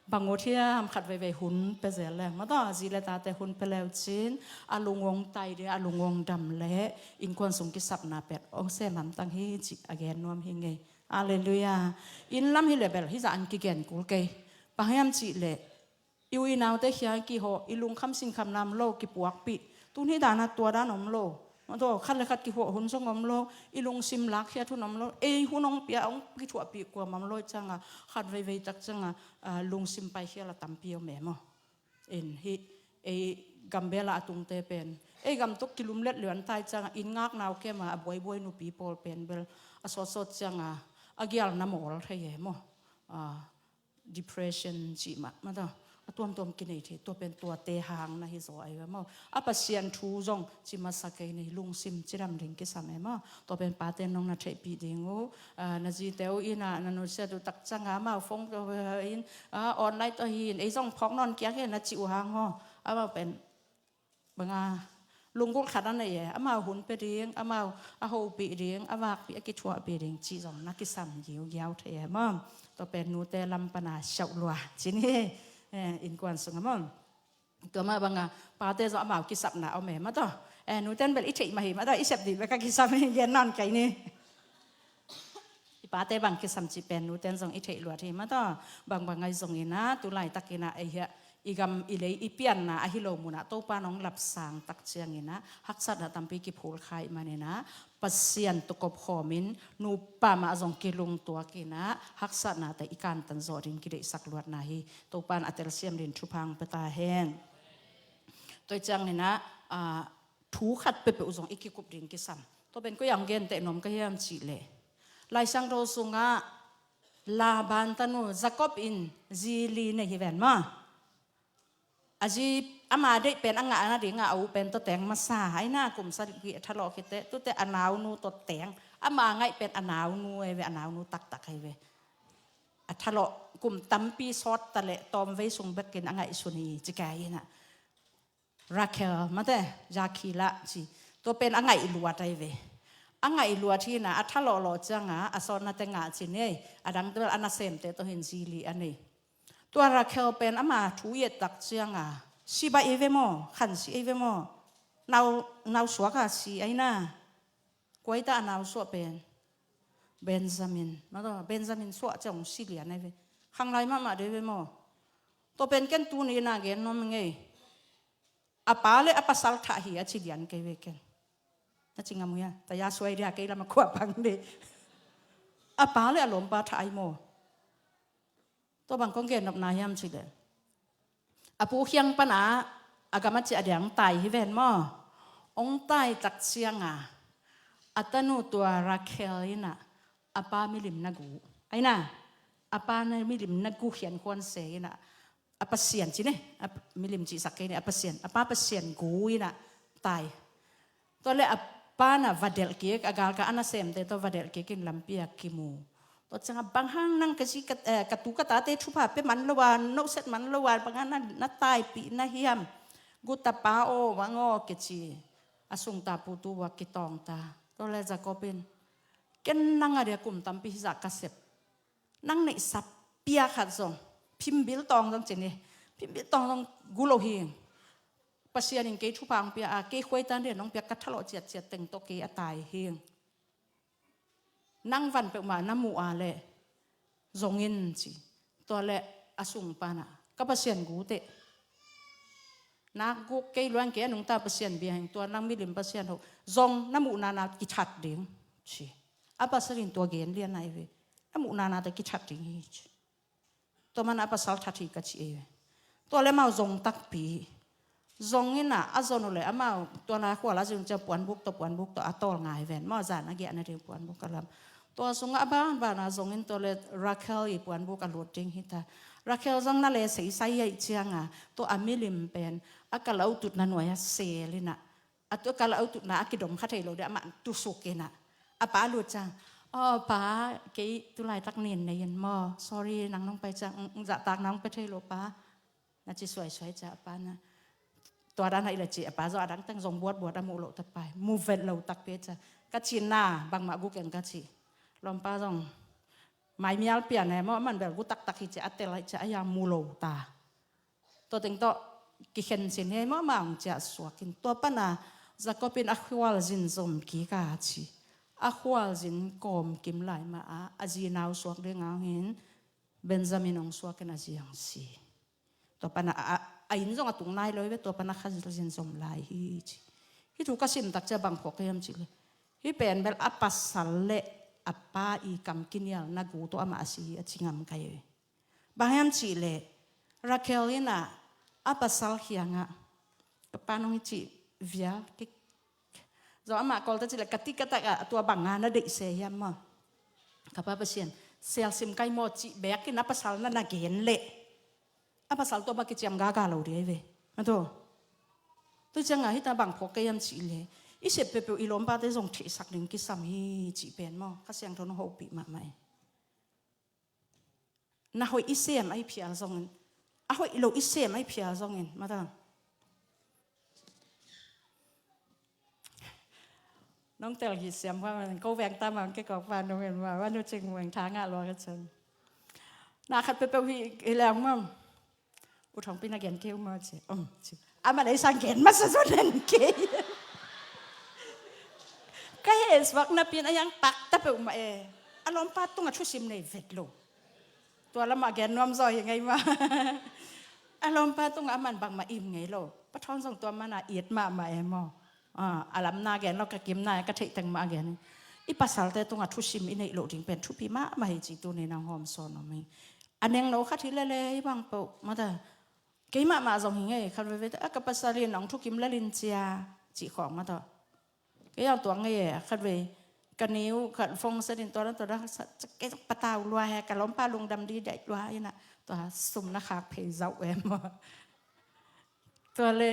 bang ut hiam, khat veivei hun pia zel le maw taw, zi le tate hun pia leu cin, a lung ong tai ding, a lung ong dam le innkuan sung kisapna pen ong sem hamtang hi cih a gen nuam hi ngei. Halleluiah. Inn lam hi le bel hih zah an kigen kul kei. Bang hiam cih leh i u i naute khia kihawh, i lungkham sinkhamna om lo, kipuakpih. Tun hih dan a tua dan om lo. Maw taw, khat le khat kihawh hun zong om lo, i lungsim lakkhiat hun om lo, ei hun hong pia, hong kithuahpih kuamah om lo, ciang a khat veivei tak ciang a, a, lungsim paikhial a tampi om e maw. In hih ei gambel a a tungte pen, ei gam tawh kilumlet lian tai ciang a, inn ngakna uh kem a, a buaibuai nupi pawl pen bel a sawtsawt ciang a, a gialna mawl thei e maw. A, depression cih mah, maw taw, a tuamtuam kinei thei, tua pen tuate hang na hi zaw ahi ve maw. A Pasian thu zong ci masa kei ni, lungsim cidam ding kisam e maw. Tua pen pate nong na theihpih ding uh, a, na zite uh in a, na nusiat uh tak ciang a, amau phone in, a, online tawh hi in, ei zong phawk nawn kiak hi na cih uh hang haw. Amau pen bang a lunggulh khat a nei e, amau hun pia ding, amau a hopih ding, a vakpih, a kithuahpih ding cih zong na kisam giugiau thei e maw. Tua pen nute lam pan a siauh lua ci ni, e, innkuan sung a maw. Tua mah bang a pate zong amau kisapna om e maw taw. E, nute in bel i theih mah hi maw taw, i sep dih bek a kisam hi, gen nawn kei ni. I pate bang kisam cih pen nute in zong i theih luat hi maw taw. Bangbang ahi zongin ah, tu laitak in ah, ei hiah i gam i lei i pianna ahi lo mun ah Topa in hong lapsang tak ciangin ah, haksatna tampi kiphulkhia ahih manin ah, Pasian tawh kop khawm in, nupa mah zong kilungtuak in ah, haksatnate i kantan zawh ding kideihsak luatna hi. Topa in a telsiam ding thupha hong pia ta hen. Tua ciangin ah, a, thu khat peuhpeuh zong i kikup ding kisam. Tua pen koi a hong genteh nuam ka hiam cih leh, Lai Siangtho sungah Laban tanu Jacob in zi li nei hi ven maw. A zi, ama deih pen a ngah nading a, a u pen tawteng masa, ahi na, kum sagih a thalawh khit teh, tu teh a naunu tawteng, ama ngaih pen a naunu ahi ve, a naunu taktak ahi ve. A thalawh kum tampi sawt ta leh tawmvei sung bekin a ngaihsun hi ci kei in ah. Rakhel mate, Zakhila ci. Tua pen a ngaih luat ahi ve. A ngaih luat hi-in a, a thalawhlawh ciangin a sawtnate ngah ci ni ei. A dangte bel a nasemte tawh hi-in zi li a nei. Tua Rakhel pen ama thu i et tak ciangin, si baih ei ve maw, khan si ei ve maw. Nau, nau suak a si ahi na. Kua hi ta a nau suah pen? Benjamin. Mataw, Benjamin suah ciang hong si lian ahi ve. Khanglai mahmah ding ve maw. Tua pen ken tuni-in a gen nuam ing ei. A pa le a pasal thah hi a ci lian kei ve ken. Na ci ngam uh hia? Taya suai dia kei lam a kua pang ding. A pa le a lawmpa thah ahi maw. Tua bang kong gen nopna hiam cih leh, a pu khiang pan a, a gam a ciah dia hong tai hi ven maw. Hong tai tak ciangin a tanu tua Rakhel in a, a pa milim na gu. Ahi na, a pa na milim na gu khian khuan se in a, a Pasian ci ni, a milim cihsak kei ni, a Pasian, a pa Pasian gu in a tai. Tua le a pa na va delh kik, a galkap a nasemte tawh va delh kik in lampi ah kimu. Tua ciangin bang hang nang ka zi ka, eh, ka tu ka tate thupha pia man lo a, nohset man lo a, bang hang na, na taipih na hiam. Gu ta pa aw, bang aw kici. A sung ta pu tu va kitawng ta. Tua le Jacob in, ken nang a dia kum tampi hi zah ka sep. Nang neihsa pia khat zong, phimbil tawng zong ci ni, phimbil tawng zong gu lo hi. Pasian in kei thupha hong pia a, kei khuai tan rian hong pia, ka thalawh ciatciat teng tawh kei a tai hi. Nang van peuhmah na muh a leh zong in ci. Tua le a sung pan a, ka Pasian gu teh. Nak guk kei luang kei a nungta Pasian bia hing, tua nang milim Pasian ho zong na muh nana kithat ding ci. A pasal in tua gen lian ahi ve. Na muh nana tawh kithat ding hi ci. Tua man a pasal that hi ka ci ei ve. Tua le amau zong takpi. Zong in a, a zon uh le amau tua lai khual a zin ciang puanbuk tawh, puanbuk tawh a tawl ngai ven. Amau zan a giahna ding puanbuk a lam. Tua sungah a banban a zong in tua le Rakhel i puanbuk a lut ding hi ta. Rakhel zong na le seisai aih ciangin tua a milim pen a kalaututna nuai a sel in a, a tua kalaututna a kidom kha thei lo ding amah tusuk in a, a pa lut ciang, "Aw pa, kei tulaitak nin nei in maw, sorry, nang nong pai ciang, mm, mm, zahtak nang pe thei lo pa," na ci suaisuai ciang a pa na, tua dan a i le ci a pa zong a dang teng zong buatbuat a muh loh ta pai, mu vet lo takpi ciang, "Ka ci na, bangmah gu keng ka ci." Lawmpa zong mai mial pian e maw, aman bel gu taktak hi ciang a tel aih ciang a ia mu lo ta. Tua teng tawh kikhen sin hi ei maw, amah hong ciah suak in. Tua pan a Jacob in a khualzin zom kik a ci. A khualzin kawmkim lai mah a, a zi nau suak ding a hong hi in, Benjamin hong suak in a zi hong si. Tua pan a, a, a inn zong a tung nai lo hi ve, tua pan a khualzin zom lai hi ci. Hih thu ka sim tak ciang bang phawk ka hiam cih leh, hih pen bel a pasal le a pa i kam kinialna gu tawh amah a si hi a ci ngam ka hi ve. Bang hiam cih leh, Rakhel in a, a pasal kiangah, "Ka pa nong hi cih vial kik. Zong amah kawlte cih leh, ka ti ka tak ah, tua bang a na deih se hiam maw. Ka pa Pasian, sialsim kai maw," cih beek in a pasal na na gen leh, a pasal tua bang kiciam gaga lo ding ahi ve. A tua. Tua ciangah hih ta bang phawk ka hiam cih leh, i sep peuhpeuh i lawmpate zong theihsak ding kisam hi cih pen maw. Kha Siangtho nong hopih mahmah hi. Na hoih i sem ahi phial zongin, a hoih lo i sem ahi phial zongin, mata. Nong tel hi siam hua man, ko veng ta mang ke kok pa nong en ma, wa nu cing veng tha ngah lua ka cen. Na khat peuhpeuh hi, hi leng mam. U Thawngpi na gen kei uh maw ci. Um, ci. Amah nei sang gen masa zaw nen kei. Ka hehsuak napi in a hiang pak ta peuhmah e. A lawmpa tungah thusim nei vet lo. Tua lamah gen nuam zaw hi ngei mah. A lawmpa tungah aman bangmah im ngei lo. Pa Thawn zong tua mana it mahmah e maw. A, a lamna gen lo, ka kimna, ka theih teng mah a gen. I pasalte tungah thusim i neih loh ding pen thupi mahmah hi ci tuni nang hawm sawn om hi. A nengno khat hi lele hi bang peuh, mata. Keimah mah zong hi ngei, khat veve, a ka pasal in hong thukim lel in cia, cih khawng mata. Kei hong tuak ngei e, khat vei. Ka niu, khat phone set in tua dan, tua dan, sa, sa, kei patau lua he, ka lawmpa lungdam di daih lua hi na, tua sum na khak phei zauh e maw. Tua le,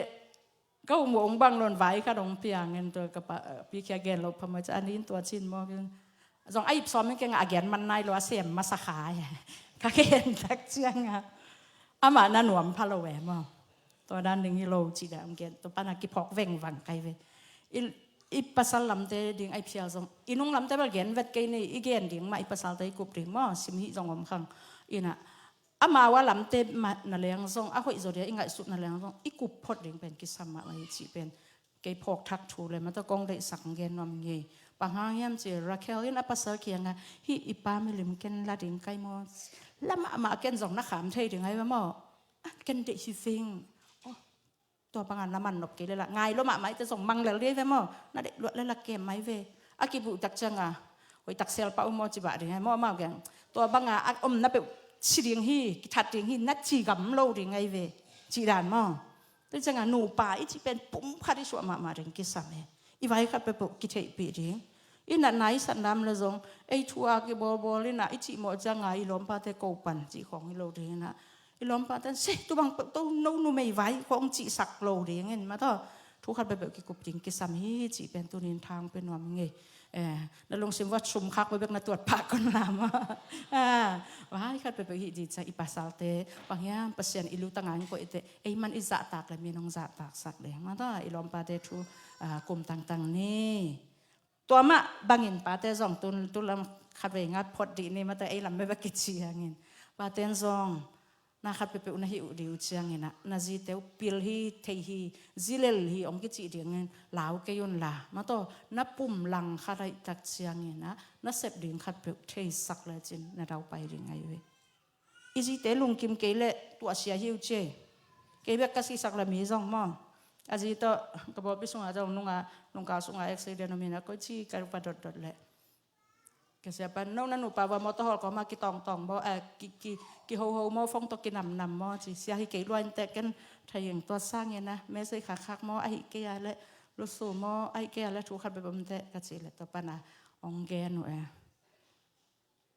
ka um ong bang lon vai khat ong piang in tua ka pa, eh, pi kia gen lo pha mai ca, a nin tua cin maw, zong a ip sawm in keng a gen man nai lo a sem masa kha e. Ka gen tak ciang a, amah na nuam pha lo e maw. Tua dan ding hi lo cih dan gen, tua pana kiphawk vengvang kai ve. I, i pasal lamte ding ai phial zong, i nung lamte bel gen vet kei ni, i gen ding mah, i pasalte i kup ding maw, sim hih zong om khang. Ina, amau a lamte mah na leng zong, a hoih zaw dia i ngaihsut na leng zong, i kup phot ding pen kisam mahmah hi cih pen kei phawk thak thu le mata kong deihsak gen nuam ngei. Bang hang hiam ci Rakhel in a pasal kiangah, hih i pa milim ken la ding kai maw? La mahmah ken zong na kham thei ding ai ve maw? Ah, ken deih hi veng. Oh, tua banga na man nop kei le la, ngai lo mahmah i te zong mang lel dei ve maw? Na deih luat le la kem mai ve. A kibuh tak cianga, hoih tak sel pah uh maw ci bah ding ai maw, amau geng. Tua banga a omna peuh ci ding hi, kithat ding hi, na ci gam lo ding ai ve. Ci dan maw? Tua cianga nupa i cih pen pum khat i suah mahmah ding kisam e. I vai khat peuhpeuh kitheihpih ding. I natna i satna om le zong, ei thu a kibawlbawl ina i cih mawh cianga i lawmpate ko pan cih khawng hi lo ding ina. I lawmpate se tu bang peuh to no numei vai khawng cihsak lo ding in mataw. Thu khat peuhpeuh kikup ding kisam hi cih pen tunin thang pe nuam ngei. Eh, na lungsim va sum khak bekbek na tuat pah kon la maw? Ah, vai khat peuhpeuh hih ding ciang i pasalte bang hiam Pasian i lutang a in koih te, ei man i zahtak le min hong zahtaksak le mataw, i lawmpate thu, ah, kum tangtang ni. Tua mah bangin pate zong tun, tun lam khat vei nga phot dih ni mataw, ei lam bekbek kici hangin. Pate in zong na khat peuhpeuh na hih uh dih uh ciangin ah, na zite uh pil hi, thei hi, zi lel hi hong kicih dingin lau kei un la mataw, na pum lang khat ahih tak ciangin ah, na sep ding khat peuh theisak lecin na daupai ding ai ve. I zite lungkim kei leh tuahsia hi uh ci. Kei bek ka sisak la mi zong maw? A zi tawh ka bawlpi sungah zong nunga, nungkal sungah accident om hi na, koici ka va dotdot leh ka sia pan, no na nupa va mawtaw hawl kawma kitawngtawng maw, eh, ki, ki, kihoho maw, fong tawh kinamnam maw ci. Sia hi kei lua in teh ken thayeng tua sangin a message khakkhak maw, ahih kei a leh lusu maw, ahih kei a leh thu khat bek om teh ka ci leh tua pana hong gen uh e.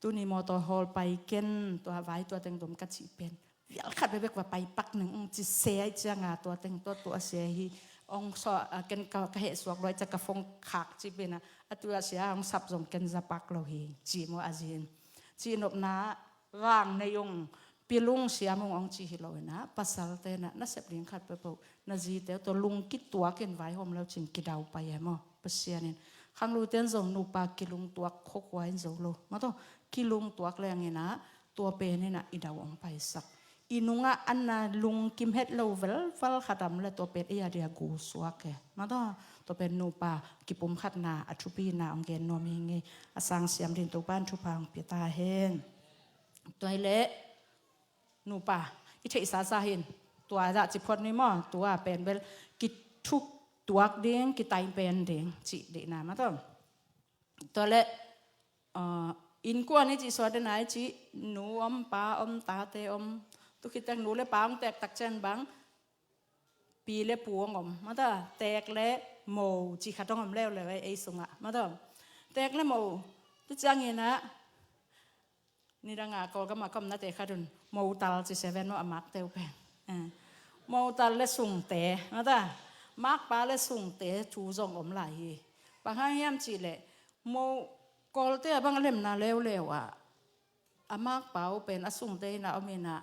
Tuni mawtaw hawl pai ken, tua vai tua teng dom ka cih pen vial khat bekbek va pai pak ning ung ci se ai cianga tua teng tua tua se hi. Ong so, a, ken ka, ka heh suak luai cia ka fong khak ci pena, a tua sia ong sap zong ken za pak lo hi ci maw a zin. Ci nopna vang nei ung, pilung siam ung ong ci hi lo ina, pasal tena na sep ding khat peuhpeuh, na zite tua lung kituak in vaihawm lo cin kidau pai e maw? Pasian in. Khanglu ten zong nupa kilungtuak khokua in zo lo. Mataw, kilungtuak leng ina, tua pen ina i dau ong paisak. I nungah an na lungkim het lo velval khat am le tua pen ei a dia gu suak e. Mataw, tua pen nupa kipum khatna a thupina ong gen nuam hi ngei. A sang siam din Topa in thupha ong pia ta hen. Tua hi leh nupa i theihsa sa hin, tua zah ci phot ni maw, tua pen bel kithuk tuak ding, kitai pen ding cih dihna mataw. Tua leh, ah, innkuan i cih suah dena i cih nu om, pa om, tate om. Tu khit teng nu le pa ong tek tak ciang bang pi le pu ong om. Mataw, tek le mo cih khat ong om leuleu e, ei sungah. Mataw, tek le mo tu ciang ina, nidanga Kawlgam a ka omnate khat un motal ci seven maw a makte uh pen. Eh. Motal le sungte, mataw, makpa le sungte thu zong om lai hi. Bang hang hiam cih leh mo Kawlte a bang a lemna leuleu ah, a makpa uh pen a sungte ina om ina,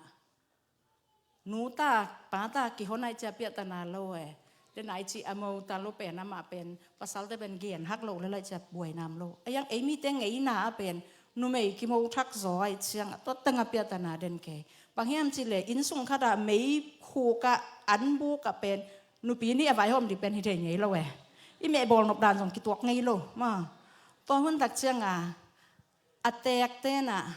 nu ta, pa ta kihon ai cia piahtana lo e. Dena i cih a motal uh pen amah pen pasalte pen gen hak lo le lai cia buai nam lo. A yang ei mite ngeina a pen numei kimothak zaw ai ciang a tua teng a piahtana den kei. Bang hiam cih leh inn sung khat ah mei khuk ah an buk ah pen nupi nih a vaihawm dih pen hi thei ngei lo e. I mehbawl nop dan zong kituak ngei lo. Maw, tua hun tak ciang a, a tek tena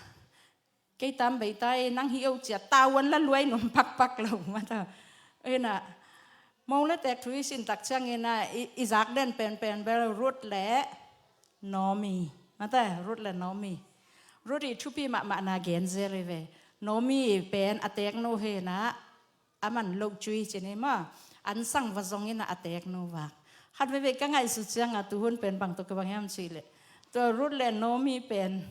kei tam bei tai nang hi o cia tauan la luai num pakpak lo mataw. Ina, mo le tek thu i sin tak ciang ina i, i zak den penpen bel Ruth le Naomi. Mataw, Ruth le Naomi. Ruth i thupi mahmahna gen zel hi ve. Naomi pen a tek nu hi na, a man lo cui ci ni maw. An sang va zong ina a tek nu vak. Khat veve ka ngaihsut ciang a tu hun pen bang tawh kibang hiam cih leh, tua Ruth le Naomi pen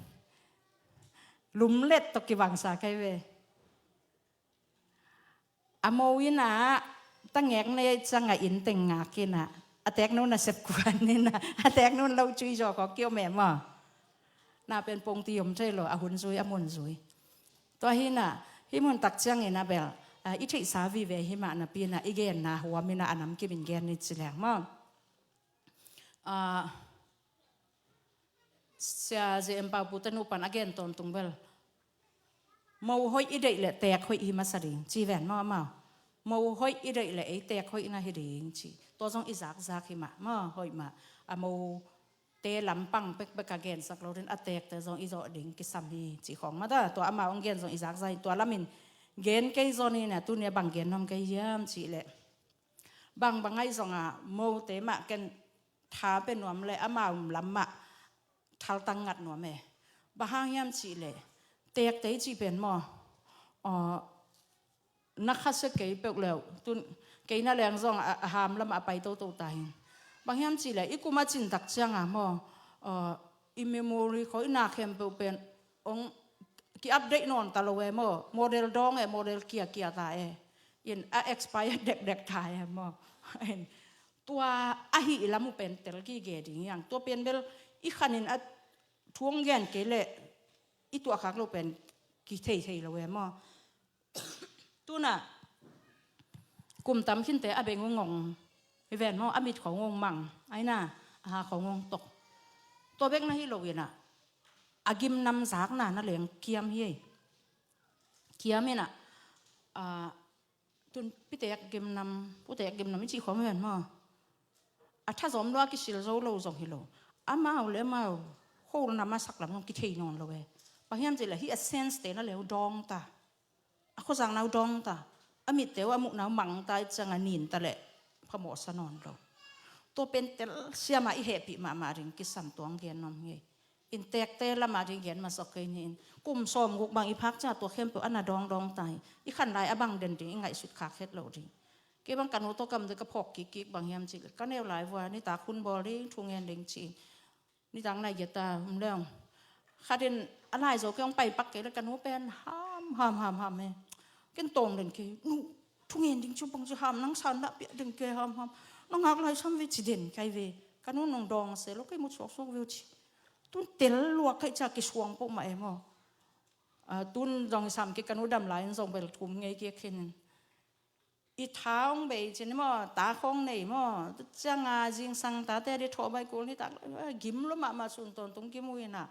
lumlet tawh kibangsa kai ve. A mo ina tangek nei ciang a inn teng ngak ina, a teknu na sep kuan ina, a teknu lo cui zaw kawk kiom e maw. Na pen pongti om thei lo, a hun zui, a mun zui. Tua hi ina, hih mun tak ciang ina bel Ah, i theihsa vive hi mah napi-in ah i genna huamin ah a namkimin gen ni ci leng maw. Ah, Sia J M Pau Pu te nu pan a gen tawntung bel, mo hoih i deih leh teek hoih hi masa ding ci ven maw amau. Mo hoih i deih leh ei teek hoih na hi ding ci. Tua zong i zakzak hi mah maw, hoih mah. A mo te lampang pekpek a gensak lo ding, a teekte zong i zawh ding kisam hi ci khawng mah ta. Tua amau hong gen zong i zakzak hi. Tua lamin gen kei zaw ni na, tuni a bang gen nuam kei hiam cih leh, bangbang ahi zongah mote mah ken tha pe nuam leh amau lam mah thaltang ngat nuam e. Bang hang hiam cih leh, teekte i cih pen maw, aw, na khasia kei peuh leh tun kei na leng zong a, a ham lamah a pai toto ta hi. Bang hiam cih leh i kum a cin tak ciangah maw, aw, i memory khawng, i na khempeuh pen hong ki-update nawn ta lo e maw. Model dawng e, model kiakia ta e. In a expire dekdek ta e maw. In tua ahih lam uh pen tel gige ding hi hang. Tua pen bel i khanin a thu hong gen kei leh i tuahkhak loh pen kitheithei lo e maw. Tuna kum tam khinte a beng uh ngong hi ven maw, a mit khawng ngong mang, aina a ha khawng ngong tok. Tua bek na hi lo inah a gimnam zakna na leng kiam hi ei. Kiam inah, ah, tun pitek gimnam, putek gimnam i cih khawng hi ven maw. A thazawm lua kisil zo lo zong hi lo. Amau le amau kholnam a saklam zong kithei nawn lo e. Bang hiam cih leh hih a sense te na leu dawng ta. A khuazakna uh dawng ta, a mitte uh a muhna uh mang ta, i ciangah nin ta leh phamawhsa nawn lo. Tua pen telsiam a i hehpih mahmah ding kisam, tua hong gen nuam hi. Innteekte lamah ding gen masa kei ni in. Kum sawmguk bang i phak ciang tua khempeuh a na dawngdawng ta hi. I khan lai a bang den ding, i ngaihsut khak het loh ding. Kei bang ka nu tawh kam ding ka phawk kikkik, bang hiam cih leh ka neu lai vua nitak hun bawl ding, thu ngen ding ci. Nitak nai giat ta um leng, khat in a lai zo kei hong pai pak kei leh ka nu pen ham ham ham ham e. Ken tawng den kei, nu, thu ngen ding ci bang ci ham, nang san dah piak den kei ham ham. Na ngak lai sam ve ci den kai ve. Ka nu nong dawng se lo, kei mu suaksuak ve uh ci. Tun tel luak kei cia kisuang peuhmah e maw. Ah, tun zong i sam kei, ka nu dam lai in zong bel thum ngei kei khin in. I tha hong bei cin maw, ta khawng nei maw, tu ciangah zingsang tate a ding thawh bai kul nitak, gim lua mahmah, sun tawntung gim uh inah.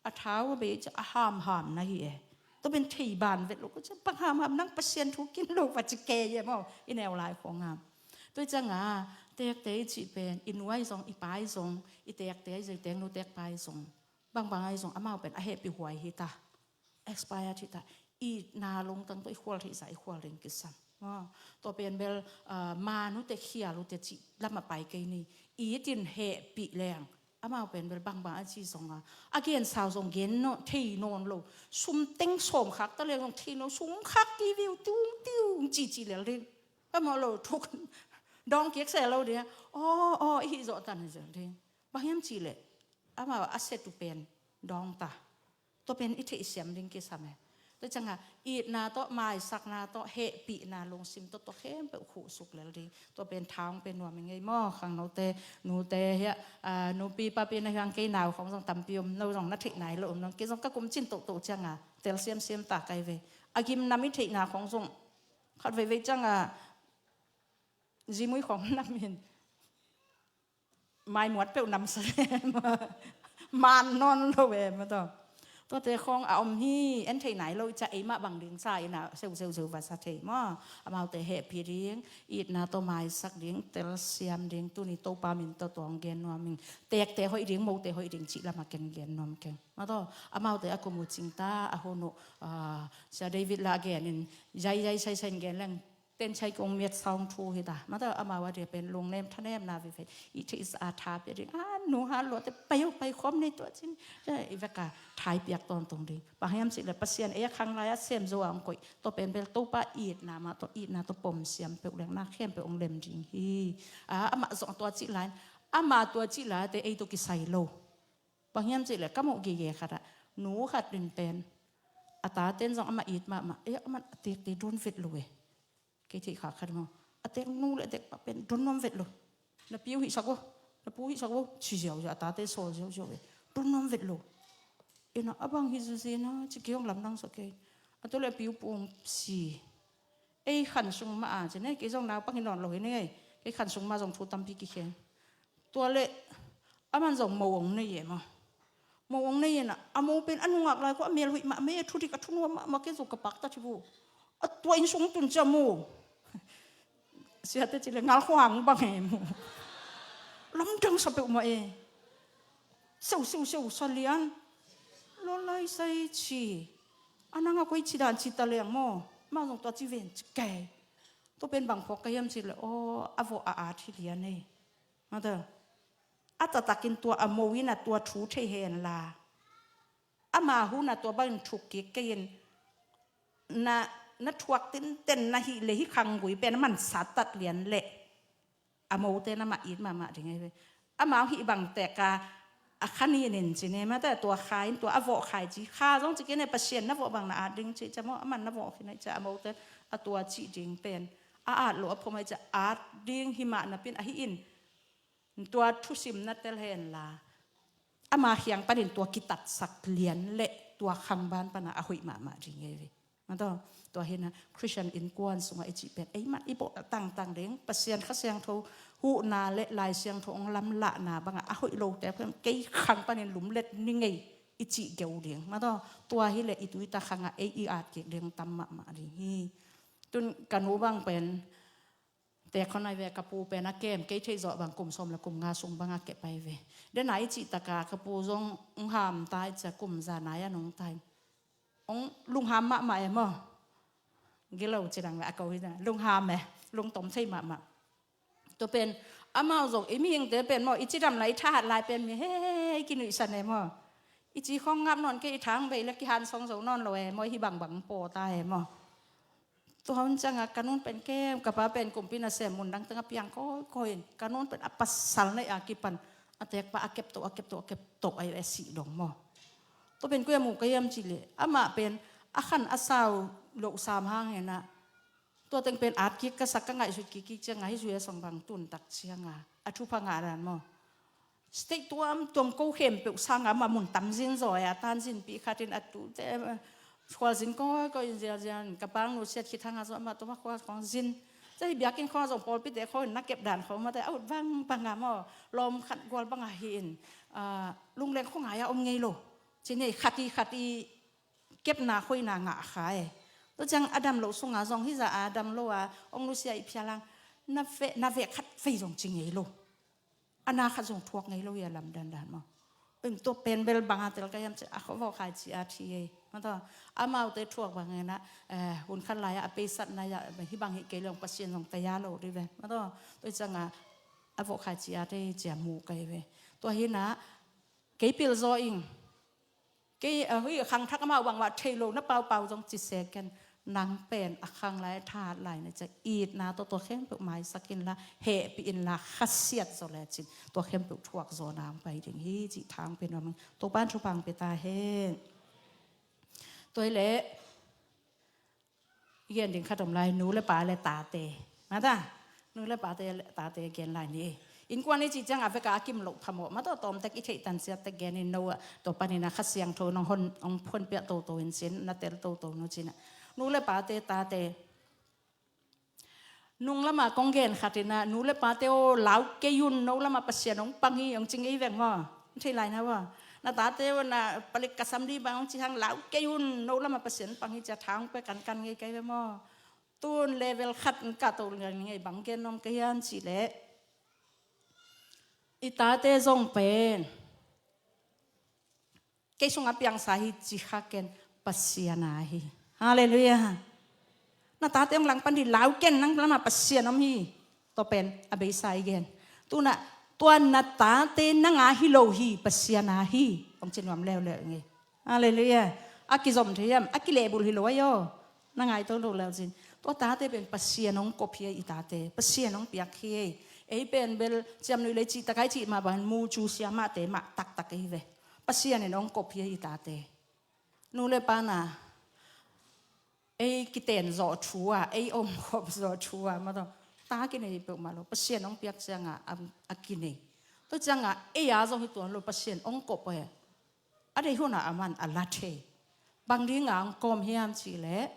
A tha uh a bei cin a hamham na hi e. Tua pen thei ban vet lo, ka cin bang hamham, nang Pasian thu kin lo va ci kei e maw, i neu lai khawngah. Tua ciangah teekte i cih pen, i nu ahi zong, i pa ahi zong, i teekte ahi zong, i teeknu teekpa ahi zong, bangbang ahi zong, amau pen a hehpih huai hi ta. Expired hi ta. Itna lungtang tawh i khual theihsa i khual ding kisam. Ah, tua pen bel, ah, man uh teh, khial uh teh cih lamah pai kei ni. It in hehpih leng, amau pen bel bangbang a ci zongah, a gensau zong gen nawn, thei nawn lo. Sum teng sawm khak ta leng zong thei nawn, sum khak kei ve uh, tung tiu cici lel ding. Ka mawh lo thuk, dawng kik se lo ding. Aw, aw, i hih zawh tan hi zel ding. Bang hiam cih leh amau a set uh pen dawng ta. Tua pen i theihsiam ding kisam e. Tua ciangah itna tawh, maisakna tawh, hehpihna lungsim tawh, tua khempeuh khuhsuk lel ding. Tua pen tha hong pe nuam i ngei maw, khangnote, nute hiah, ah, nupi papi na hi hang, kei nau khawng zong tampi om, no zong na theih nai lo om, no kei zong ka kum cin tohtoh ciangah tel siamsiam ta kai ve. A gimnam i theihna khawng zong khat veivei ciangah zimui khawng nam in maimuat peuh namsa lem. Man nawn lo em a tawh. Tuate khawng a om hi, en thei nai lo i ciah eimah bang ding sa inah seu seu seu va sa thei maw. Amaute hehpih ding, itna tawh maisak ding, telsiam ding, tuni Topa min tawh tua hong gen nuam ing. Teekte hoih ding, mote hoih ding cih lamah ken gen nuam keng. Maw tawh, amaute a kum uh cing ta, a hun uh, ah, Sia David la a gen in, zai zai sai sai in gen leng, ten chai kong miat saung thu hi ta. Mata amau a dia pen lungnem thanemna veve. I theihsa a tha pia ding. A nu ha luate pai uh, pai khawm nei tua cin. I veka thai piak tawntung ding. Bang hiam cih leh Pasian ei a khang lai a sem zo a hong koih. Tua pen bel Topa itna mah tawh, itna tawh pom siam peuh leng na khempeuh hong lem ding hi. A, amah zong tua cih lai. Amah tua cih lai te ei tawh kisai lo. Bang hiam cih leh ka muh gige khat ah, nu khat in pen a taten zong amah it mahmah. Eh, amah a teekte don vet lo e. Kei theih khak khat maw. A teek nu le a teek pa pen don nuam vet lo. Na pi uh hihsak uh, na pu hihsak uh, ci ziauziau, a tate sawl ziauziau e. Don nuam vet lo. Ina a bang hi zuzina, ci kei hong lamdang sa kei. A tu le a pi uh pung si. Ei khan sung mah a ci ne, kei zong naupang hi nawn lo hi ne, kei khan sung mah zong thu tampi kikheng. Tua leh aman zong mo ong nei e maw. Mo ong nei e na, a mo pen a nungak lai khawng a mel huih mahmah e, a thudik a thunuam mahmah, kei zong ka pakta ci bu. A tua inn sung tun cia mu. Siate ci leh ngal khuang bang e mu. Lamdang sa peuhmah e. Seu seu seu sa lian. Lawlai sai ci. A nang a koi ci dan ci ta leng maw. Amau zong tua ci ven ci kei. Tua pen bang phawk ka hiam ci leh, aw, a vawh a at hi lian e. Mata. A taktakin tua a mo in a tua thu thei hen la. Ama hun a tua bangin thuk kik kei in na, na thuak tinten na hih leh hih khanggui pen a man sattat lian leh a mote na mah it mahmah ding ahi ve. Amau hih bang tek a, a kha nin in ci ne, mata tua kha in tua a vawh khai ci, kha zong ci kei ne, Pasian na vawh bang na at ding ci cia maw, a man na vawh khin ahi cia a mote a tua cih ding pen a at lo a phom ahi cia at ding hi mah napin ahi in. Tua thusim na tel hen la, ama khiang panin tua kitatsak lian leh tua khang ban pana a hoih mahmah ding e ve. Mata, tua hi na Christian innkuan sungah i cih pen ei mah i bawh tangtang ding, Pasian Kha Siangtho huhna leh Lai Siangtho hong lamlahna bangah a hoih lote pen kei khang panin lumlet ni ngei i cih geu ding. Mata, tua hi leh i tui ta khangah ei i at kik ding tam mahmah ding hi. Tun ka nu bang pen tek khon ahi ve, ka pu pen a kem kei theih zawh bang kum sawm leh kum nga sung bang a kep ahi ve. Dena i cih taka ka pu zong hong ham ta i cia kum za nai a nong ta in. Hong lungham mahmah e maw. Gilo ci dang ve a ko hi na. Lungham e. Lungtom thei mahmah. Tua pen amau zong i mihingte pen maw, i cidam lai i thahat lai pen mi hei kinuihsan e maw. I ci khawng ngap nawn kei, i thang bei leh kihan song zo nawn lo e maw, hih bangbang paw ta e maw. Tua hun ciangah ka nun pen kem, ka pa pen kumpi nasem mundang tengah piang kawikawi in, ka nun pen a pasal neih a kipan a tekpa a keptoh, a keptoh, a keptoh ahi a sih dong maw. Tua pen koi a mu ka hiam cih leh amah pen a khan a sau loh sam hang henah. Tua teng pen at kik ka sak, ka ngaihsut kik kik ciangah hih zui a song bang tun tak ciangah a thupha ngah dan maw. State tuamtuam ko khempeuh sangah amah mun tam zin zaw e, a tan zinpih khatin a tute khualzin kawikawi in zialzial in, ka pangnu Siat Khit Thang a zong amah tawh mah khua khawng zin. Cia hih biakinn khawng a zong pawlpite khawng in na kep dan khawng mate a ut bangbang a maw, lawm khat gual bang ahi in, lungleng khua ngai a om ngei lo. Ci nei khat i khat i kepna khoina ngah kha e. Tua ciang a dam loh sungah zong hih zah a dam lo a hong nusia i phial hang na veh, na veh khat vei zong ci ngei lo. A na khat zong thuak ngei lo hi a lamdang dan maw. Tua pen bel bang a tel ka hiam cih a khuavawh khai ci a thi ei. Mata, amaute thuak bang henah, hun khat lai-ah a peisatna ah hih bang hih kei leng Pasian zong taya lo dih ve. Mata, tua hi ciangah a vawh khai ci a thei cia mu kei ve. Tua hinah kei pilzaw ing. Kei a hui khangthak amau bangmah thei lo na paupau zong ci sek ken. Nang pen a khang lai a thahat lai na cia itna tawh tua khempeuh maisak inla, hehpih inla, khasiat zaw lecin tua khempeuh thuak zaw nang pai ding hi cih thang pen om. Topan thupha pia ta hen. Tua hi leh i gen ding khat om lai, nu le pa le tate. Mata, nu le pate, tate gen lai ni. Innkuan i cih ciang a veka a kim loh phamawh. Mata, tawmtek i theih tansiat tek gen in no ah, tua panin a Kha Siangtho nong hon, hong phonpiah toto in cin, na tel toto nu cinah. Nu le pate, tate. Nung lamah kong gen khatinah, nu le pate aw, lau kei un, no lamah Pasian hong pang hi, hong ci ngei veng maw. Thei lai na maw. Na tate aw, na palik ka sam dih bang hong ci hang, lau kei un, no lamah Pasian hong pang hi cia thang pe kankan ngei kei ve maw. Tun level khat in ka to ngei bang gen nuam ka hiam cih leh i tate zong pen kei sungah piangsa hi ci kha ken, Pasian a hi. Halleluiah. Na tate hong langpan dih lau ken, nang lamah Pasian om hi. Tua pen a beisa i gen. Tunah tua na tate nang a hi lo hi, Pasian a hi. Hong ci nuam leuleu ngei. Halleluiah. A kizom thei hiam, a kilehbulh hi lo ahi aw. Na ngai to lo leuleu cin. Tua tate pen Pasian hong kop hi ei i tate. Pasian hong piak hi ei. Ei pen bel ciamnuih lei cih takai cih mah bangin mu cu siamahte mah taktak ei ve. Pasian in hong kop hi ei i tate. Nu le pa na ei kiten zawh thu a, ei omkhop zawh thu a, mataw, ta kinei peuhmah lo. Pasian hong piak ciangah a, a kinei. Tua ciangah ei a zong hi tuan lo, Pasian hong kop e. A deih hunah a man a la thei. Bang dingah hong kawm hiam cih leh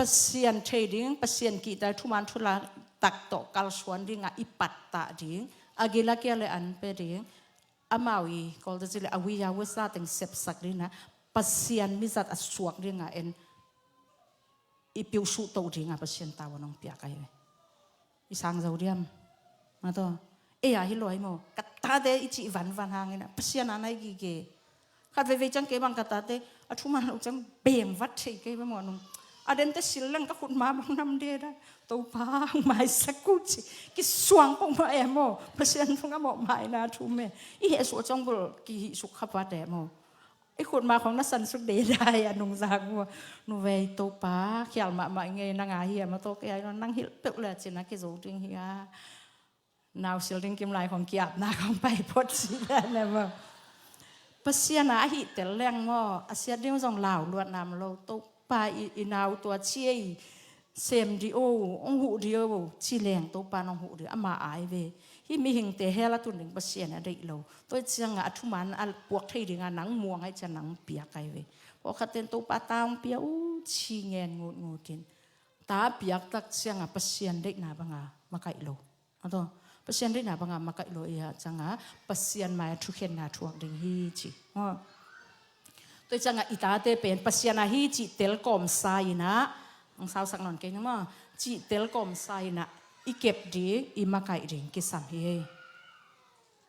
Pasian thei ding, Pasian kihta thuman thulak tak tawh kalsuan dingah i pattah ding, a gila kia le an pe ding, amau i kawlte ci le a wia wisa teng sepsak dingah Pasian mizat a suak dingah en i piusuh toh dingah Pasian tau a nong piak ahi ve. I sang zo diam? Mataw. Ei a hi luai maw? Ka tate i cih vanvan hangin a Pasian a nai gige. Khat veivei ciang kei bang ka tate a thuman lo ciang beng vat thei kei ve maw nung. A dente sil leng ka khut ma bang nam de da. Topa hong maisak uh ci. Kisuang pong maw e maw? Pasian phung a mawh maina thu me. I heh suah ciang bul kihih suk kha vat e maw? I khut ma khong na san suk de dai a nungzak uh. Nu vei Topa khial mahmah ngei nang a hi a mataw kei a nang hilh peuh le cin a kizo ding hi a. Nau sil ding kim lai khong kiapna khong pai phot si le ne maw? Pasian a ahi tel leng maw? A siat ding zong lau luat nam lo Topa i, i nau tua ci ei. Sem di o, ong huh di o, ci leng Topa nong huh di ama ai ve. Hi mihingte hel a tun ding Pasian a deih lo. Tua ciangah a thuman a puak thei dingah nang muang ai ciang nang piak ai ve. Pawlkhat ten Topa ta ong pia uh ci ngen ngut ngutin. Ta piak tak ciangah Pasian deihna banga makaih lo. Ato, Pasian deihna banga makaih lo ia ciangah Pasian mai a thukhenna thuak ding hi ci. Tua ciangah i tate pen Pasian a hi cih telkawm sa inah, ang sausak nawn kei nung maw, cih telkawm sa inah i kep ding, i makaih ding kisam hi.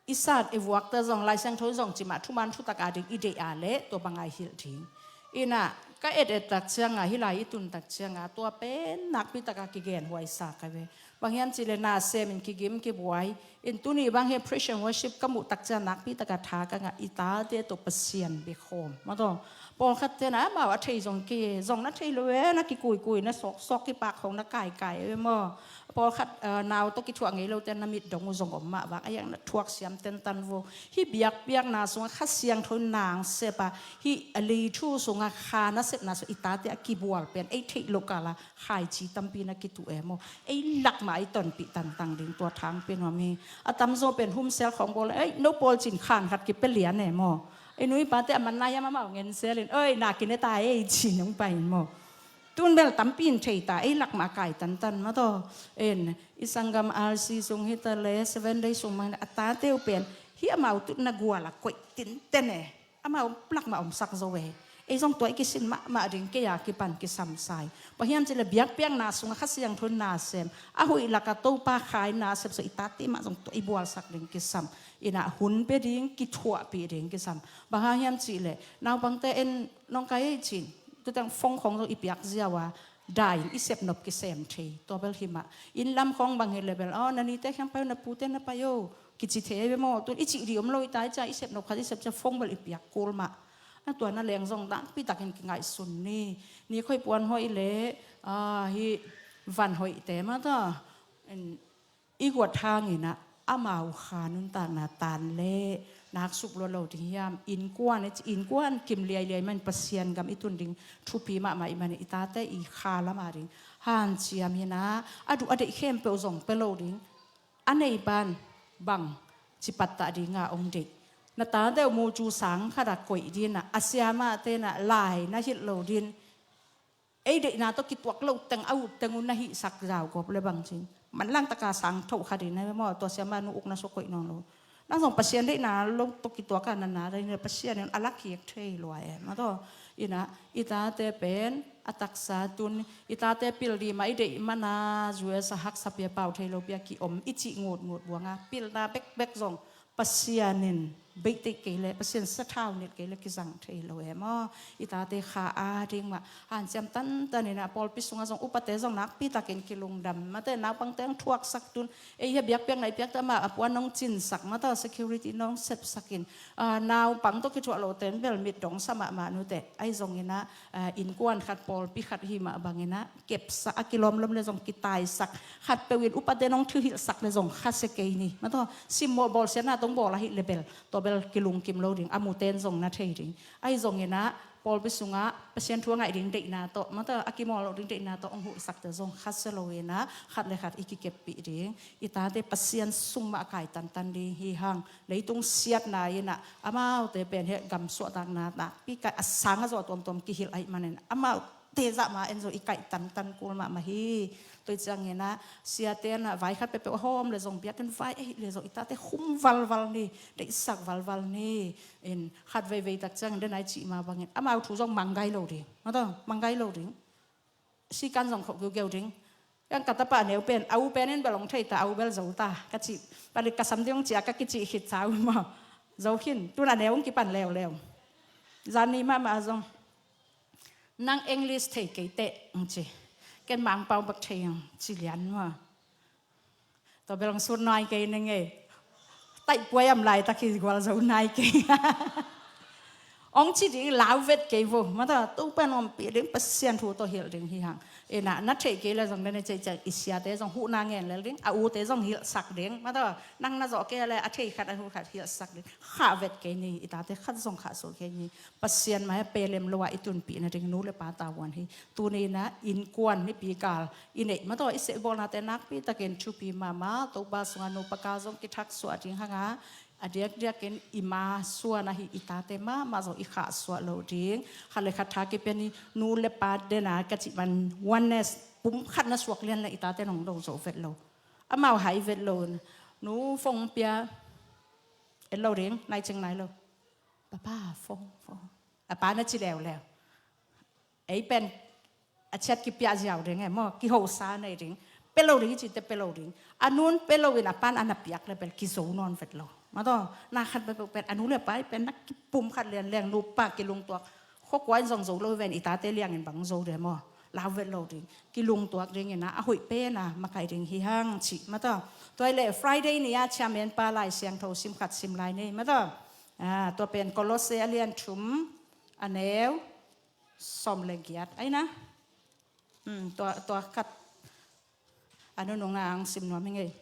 I sat i vuakta zong Lai Siangtho zong cimah thuman thutak a ding i deih a leh tua banga i hilh ding. Inah ka et et tak ciangah hih lai i tun tak ciangah tua pen nakpi taka kigen huai sa ka ve. Bang hiam cih leh na semin kigim kibuai in tuni bang hi praise and worship ka muh tak ciang nakpi taka tha ka ngah i tate tawh Pasian biakhawm. Mataw, pawlkhat tena amau a thei zong kei zong na thei lo e na kikuikui na sawksawk kipak khong na kaikai e maw? Pawlkhat nau tawh kithuah ngei lo ten na mit dong uh zong om mah vak a iang na thuak siam tentan vo. Hih biakpiakna sungah Kha Siangtho nang sep a hih a lei thu sungah kha na sepna sung i tate a kibual pen ei theih loh kala khaici tampi na kituh e maw? Ei lakmah i tonpih tangtang ding tua thangpi nuam hi. A tamzaw pen humsel khawng bawl ei no pawl cin khan khat kipia lian e maw? Ei nu i pate a man lai hiam amau ngensel in oi na kine ta ei cin hong pai in maw? Tun bel tampi in thei ta ei lakmah kai tantan mataw. En i sanggam R C sung hita le Seven Day sung mang a tate uh pen hi amau tutna gual a koih tinten e. Amau lakmah omsak zo e. Ei zong tua i kisin mahmah ding kei a kipan kisamsai. Bang hiam cih leh biakpiakna sungah Kha Siangtho nasem a huih lakah Topa khai nasep so i tate mah zong tua i bualsak ding kisam. Inah hun pia ding kithuahpih ding kisam. Bang hang hiam cih leh naupangte en nong kai ei cin. Tuteng phone khong zong i piak ziau a dai in i sepnop kisem thei tua bel hi mah. Inn lam khong bang hi le bel aw na nite khiang pai o na pute na pai o. Kici thei ve maw tun i cih dih om lo i tai cia i sepnop khat i sep cia phone bel i piak kul mah. A tua na leng zong dangpi takin kingaihsun ni. Ni khoi puan hoih le hi van hoihte mah ta. I guat hanginah amau kha nuntakna tan le nak sup luat lo ding hiam? Innkuan innkuan kim liailiai man Pasian gam i tun ding thupi mahmah i man i tate i kha lama ding hanciam hinah a duh a deih khempeuh zong pe lo ding. A nei pan bang cipattah dinga ong deih na tate uh mu cu sang khat a koih dinah a siamah tenah lai na hilh lo din. Ei deihna tawh kituak lo teng a ut teng un na hihsak zaugawp le bangcin manlang taka sang thoh kha ding na maw tua siamah nu uk na suak koih nawn lo. Nang zong Pasian deihna lo tawh kituak a na na dai na Pasian in a lakkhiak thei lua e mataw. Inah i tate pen a taksa tun i tate pil dih mah i deih mana zuesa haksa pia pau thei lo pia kiom i cih ngutngut buanga pilna bekbek zong Pasian in beihte kei le Pasian sathau nit kei le kizang thei lo e maw? I tate kha a ding mah hanciam tantan inah pawlpi sungah zong upate zong nakpi takin kilungdam mate naupangte ang thuaksak tun ei hia biakpiakna i piakte amah a puan nong cinsak mata security nong sepsakin naupang tawh kithuah lo ten bel mit dong sa mahmah nute ahi zonginah innkuan khat pawlpi khat hi mah banginah kepsak a kilawmlawm le zong kitaisak khat peuh in upate nong thuhilhsak le zong khasia kei ni mataw simmawh bawlsiatna tong bawl ahi le bel tua bel kilungkim lo ding a muten zong na thei ding ahi zonginah pawlpi sungah Pasian thu a ngaih ding deihna tawh mataw a kimawl lo ding deihna tawh ong huhsakte zong khasia lo inah khat le khat i kikeppih ding i tate Pasian sung mah a kai tantan ding hi hang leitung siatna inah amaute pen he gam suahtakna nakpi kai a sang a zawh tuamtuam kihilh ahi manin amau tezah ma en zong i kaih tantan kul mahmah hi. Tua ciangin ah siate in ah vai khat peuhpeuh a hawm le zong biakinn vai ahih le zong i tate khum valval ni, deihsak valval ni. In khat veivei tak ciangin denai cih ma bangin amau thu zong manggai lo ding, mataw manggai lo ding. Sikan zong khawh geugeu ding. Kan ka tapa a neu pen a u pen in bel hong thei ta, a u bel zo ta ka cih palik ka sam ding hong cih a ka kicih khit sau maw. Zo khin tun a neu hong kipan leuleu. Zani mahmah zong nang English thei kei teh hong ci. Ken Mangpau bek thei hong ci lian maw. Tua bel hong sut nai kei ning ei. Taihpuai am laitak hi gualzo nai kei. Hong ci ding lau vet kei vo. Mataw Topa in ompih ding, Pasian thu tawh hilh ding hi hang. Ina na theih kei le zong dene ceicei i siate zong huhna ngen lel ding, a ute zong hilhsak ding. Mataw nang na zawh kei le a thei khat a hu khat hilhsak ding. Khah vet kei ni, i tate khat zong khah sul kei ni. Pasian mai-ah pelem lo-a i tunpih nading nu le pa tavuan hi. Tuni-in ah innkuan nipi kal i neih mataw i sehbawlnate nakpi takin thupi mahmah, Topa sungah nupa kal zong kithaksuah ding hanga, a diakdiakin i ma suan ahi i tate mahmah zong i khahsuah loh ding. Khat le khat tha kipia ni, nu le pa dena ka cih man oneness pum khat na suak lian le i tate nong do zo vet lo. Amau hai vet lo. Nu phone pia et lo ding, nai cing nai lo. Papa phone phone. A pa na ci leuleu. Ei pen a ciat kipia ziau ding e maw, kihosa nei ding. Pe lo ding i cite pe lo ding. A nun pe lo in a pan a na piak le bel kizo nawn vet lo. Mataw na khat bel pen a nu le pa i pen na kipum khat lian leng, nupa kilungtuak. Khua kua in zong zo lo i ven, i tate liangin bang zo de maw. Lau vet lo ding. Kilungtuak ding ina a hoih pen a makai ding hi hang cih mataw. Tua i le Friday ni-a chairman pa Lai Siangtho sim khat sim lai nei mataw. Ah, tua pen Kolose a lian thum a neu sawm le giat aina. Hmm, tua, tua khat a nunung a ang sim nuam hi ngei.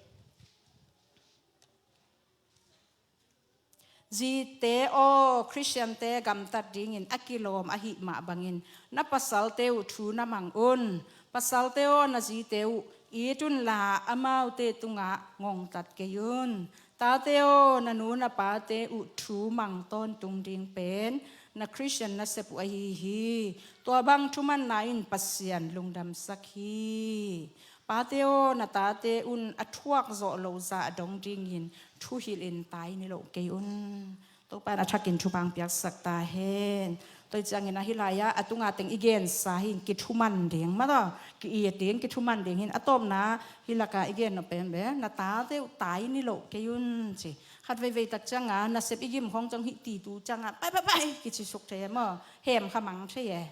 Zite aw, Khristiante gamtat dingin a kilawm ahih mah bangin na pasalte uh thu na mang un. Pasalte aw, na zite uh it unla amaute tungah ngongtat kei un. Tate aw, na nu na pate uh thu mang tawntung ding pen na Khristian nasep uh ahi hi. Tua bang thumanna in Pasian lungdamsak hi. Pate aw, na tate un a thuak zawh lo zah dong dingin thuhilhin tai ni lo kei un. Topa in a thakin thupha piaksak ta hen. Tua ciangin ahi lai-ah a tunga teng i gensa hin kithuman ding mataw, ki-it ding, kithuman ding hin a tawpna hi laka i gen no pen be na tate uh tai ni lo kei un ci. Khat veivei tak cianga nasep i gim khong ciang hih titu cianga pai pai pai kici suk thei e maw, hem kha mang thei e.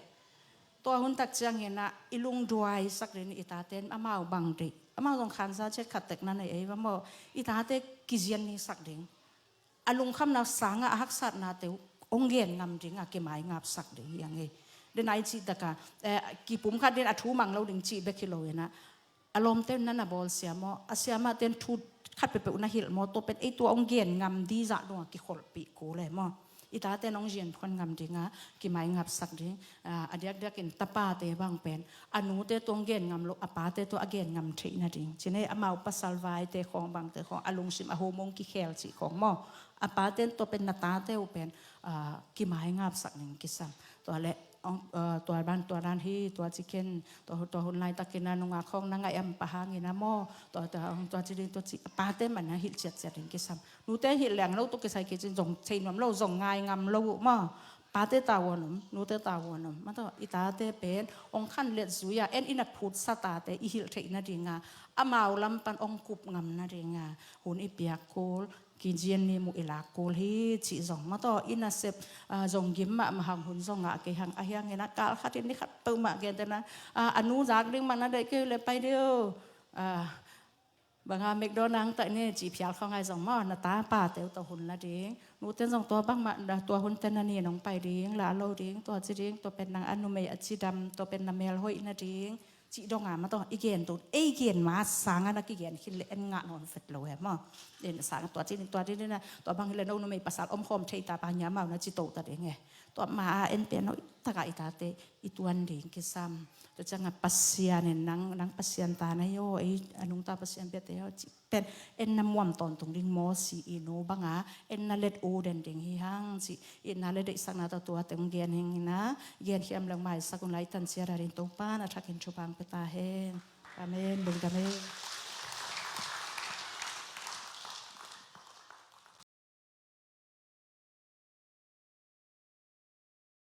Tua hun tak ciangin ah i lungduai sak ding i tate in amau bang dih, amau zong khansa ciat khat tek na nei ei va maw, i tate kizian ni sak ding. A lungkhamna sangah a haksatnate uh hong gen ngam dingah kimai ngapsak ding hi a ngei. Denai cih takah eh, kipum khat din a thu mang lo ding cih bek hi lo inah a lawmte un na na bawl siam aw, a siamahte un thu khat peuhpeuh na hilh maw, tua pen ei tua hong gen ngam dizah dongah kikholhpih kul e maw. I tate in hong zianphuan ngam dingah kimai ngapsak ding. A diakdiakin tapate bang pen a nute tua hong gen ngam lo a pate tua a gen ngam theih nading cine amau pasal vaite khawng bangte khawng a lungsim a humung kikhel cih khawng maw. A pate in tua pen na tate uh pen kimai ngapsak ning kisam. Tua le tua ban tua dan hi tua ciken tua hun laitakin a nungak khawng na ngaih am pahangin a maw, tua ci ding tua ci a pate man a hilh ciatciat ding kisam. Nute hilh leng lo tua kisai kicin zong thei nuam lo, zong ngai ngam lo uh maw. Pate tavuan om, nute tavuan om. Mataw i tate pen hong khan let zui-a en i na phutsa tate i hilh theih nadinga amau lam pan hong kup ngam nadinga hun i piak kul, kizian ni muh i lak kul hi cih zong. Mataw i nasep zong gim mahmah hang hun zong ngah kei hang ahi hangin a kal khatin ni khat peuhmah gentena a nu zak ding mah na deih kei le pai dih uh. Banga McDonald tah ne cih phial khawng ai zong maw, na tapate uh tawh hun la ding. Nuten zong tua bangmah tua hun ten na ni nong pai ding, la lo ding, tua ci ding, tua pen nang a numei a cidam, tua pen na mel hoih nading cih donga mataw i gen tun ei gen ma sanga na kigen khin le en ngah nawn vet lo he maw. Sanga tua ci ding, tua ci ding na tua bang hi le no numei pasal omkhawm thei ta pa nia mau na ci to ta ding he. tua ma a en pen hoih taka i tate i tuan ding kisam. Tua cianga Pasian in nang, nang Pasian ta na hi aw, ei a nungta Pasian biate hi aw cih pen en na muam tawntung ding maw, si i nu banga en na let u den ding hi hang cih itna le deihsakna tawh tua teng gen hing ina, gen hiam leng maisak un lai tan ciat a ding Topa na thakin thupha pia ta hen. Amen. Lungdam e.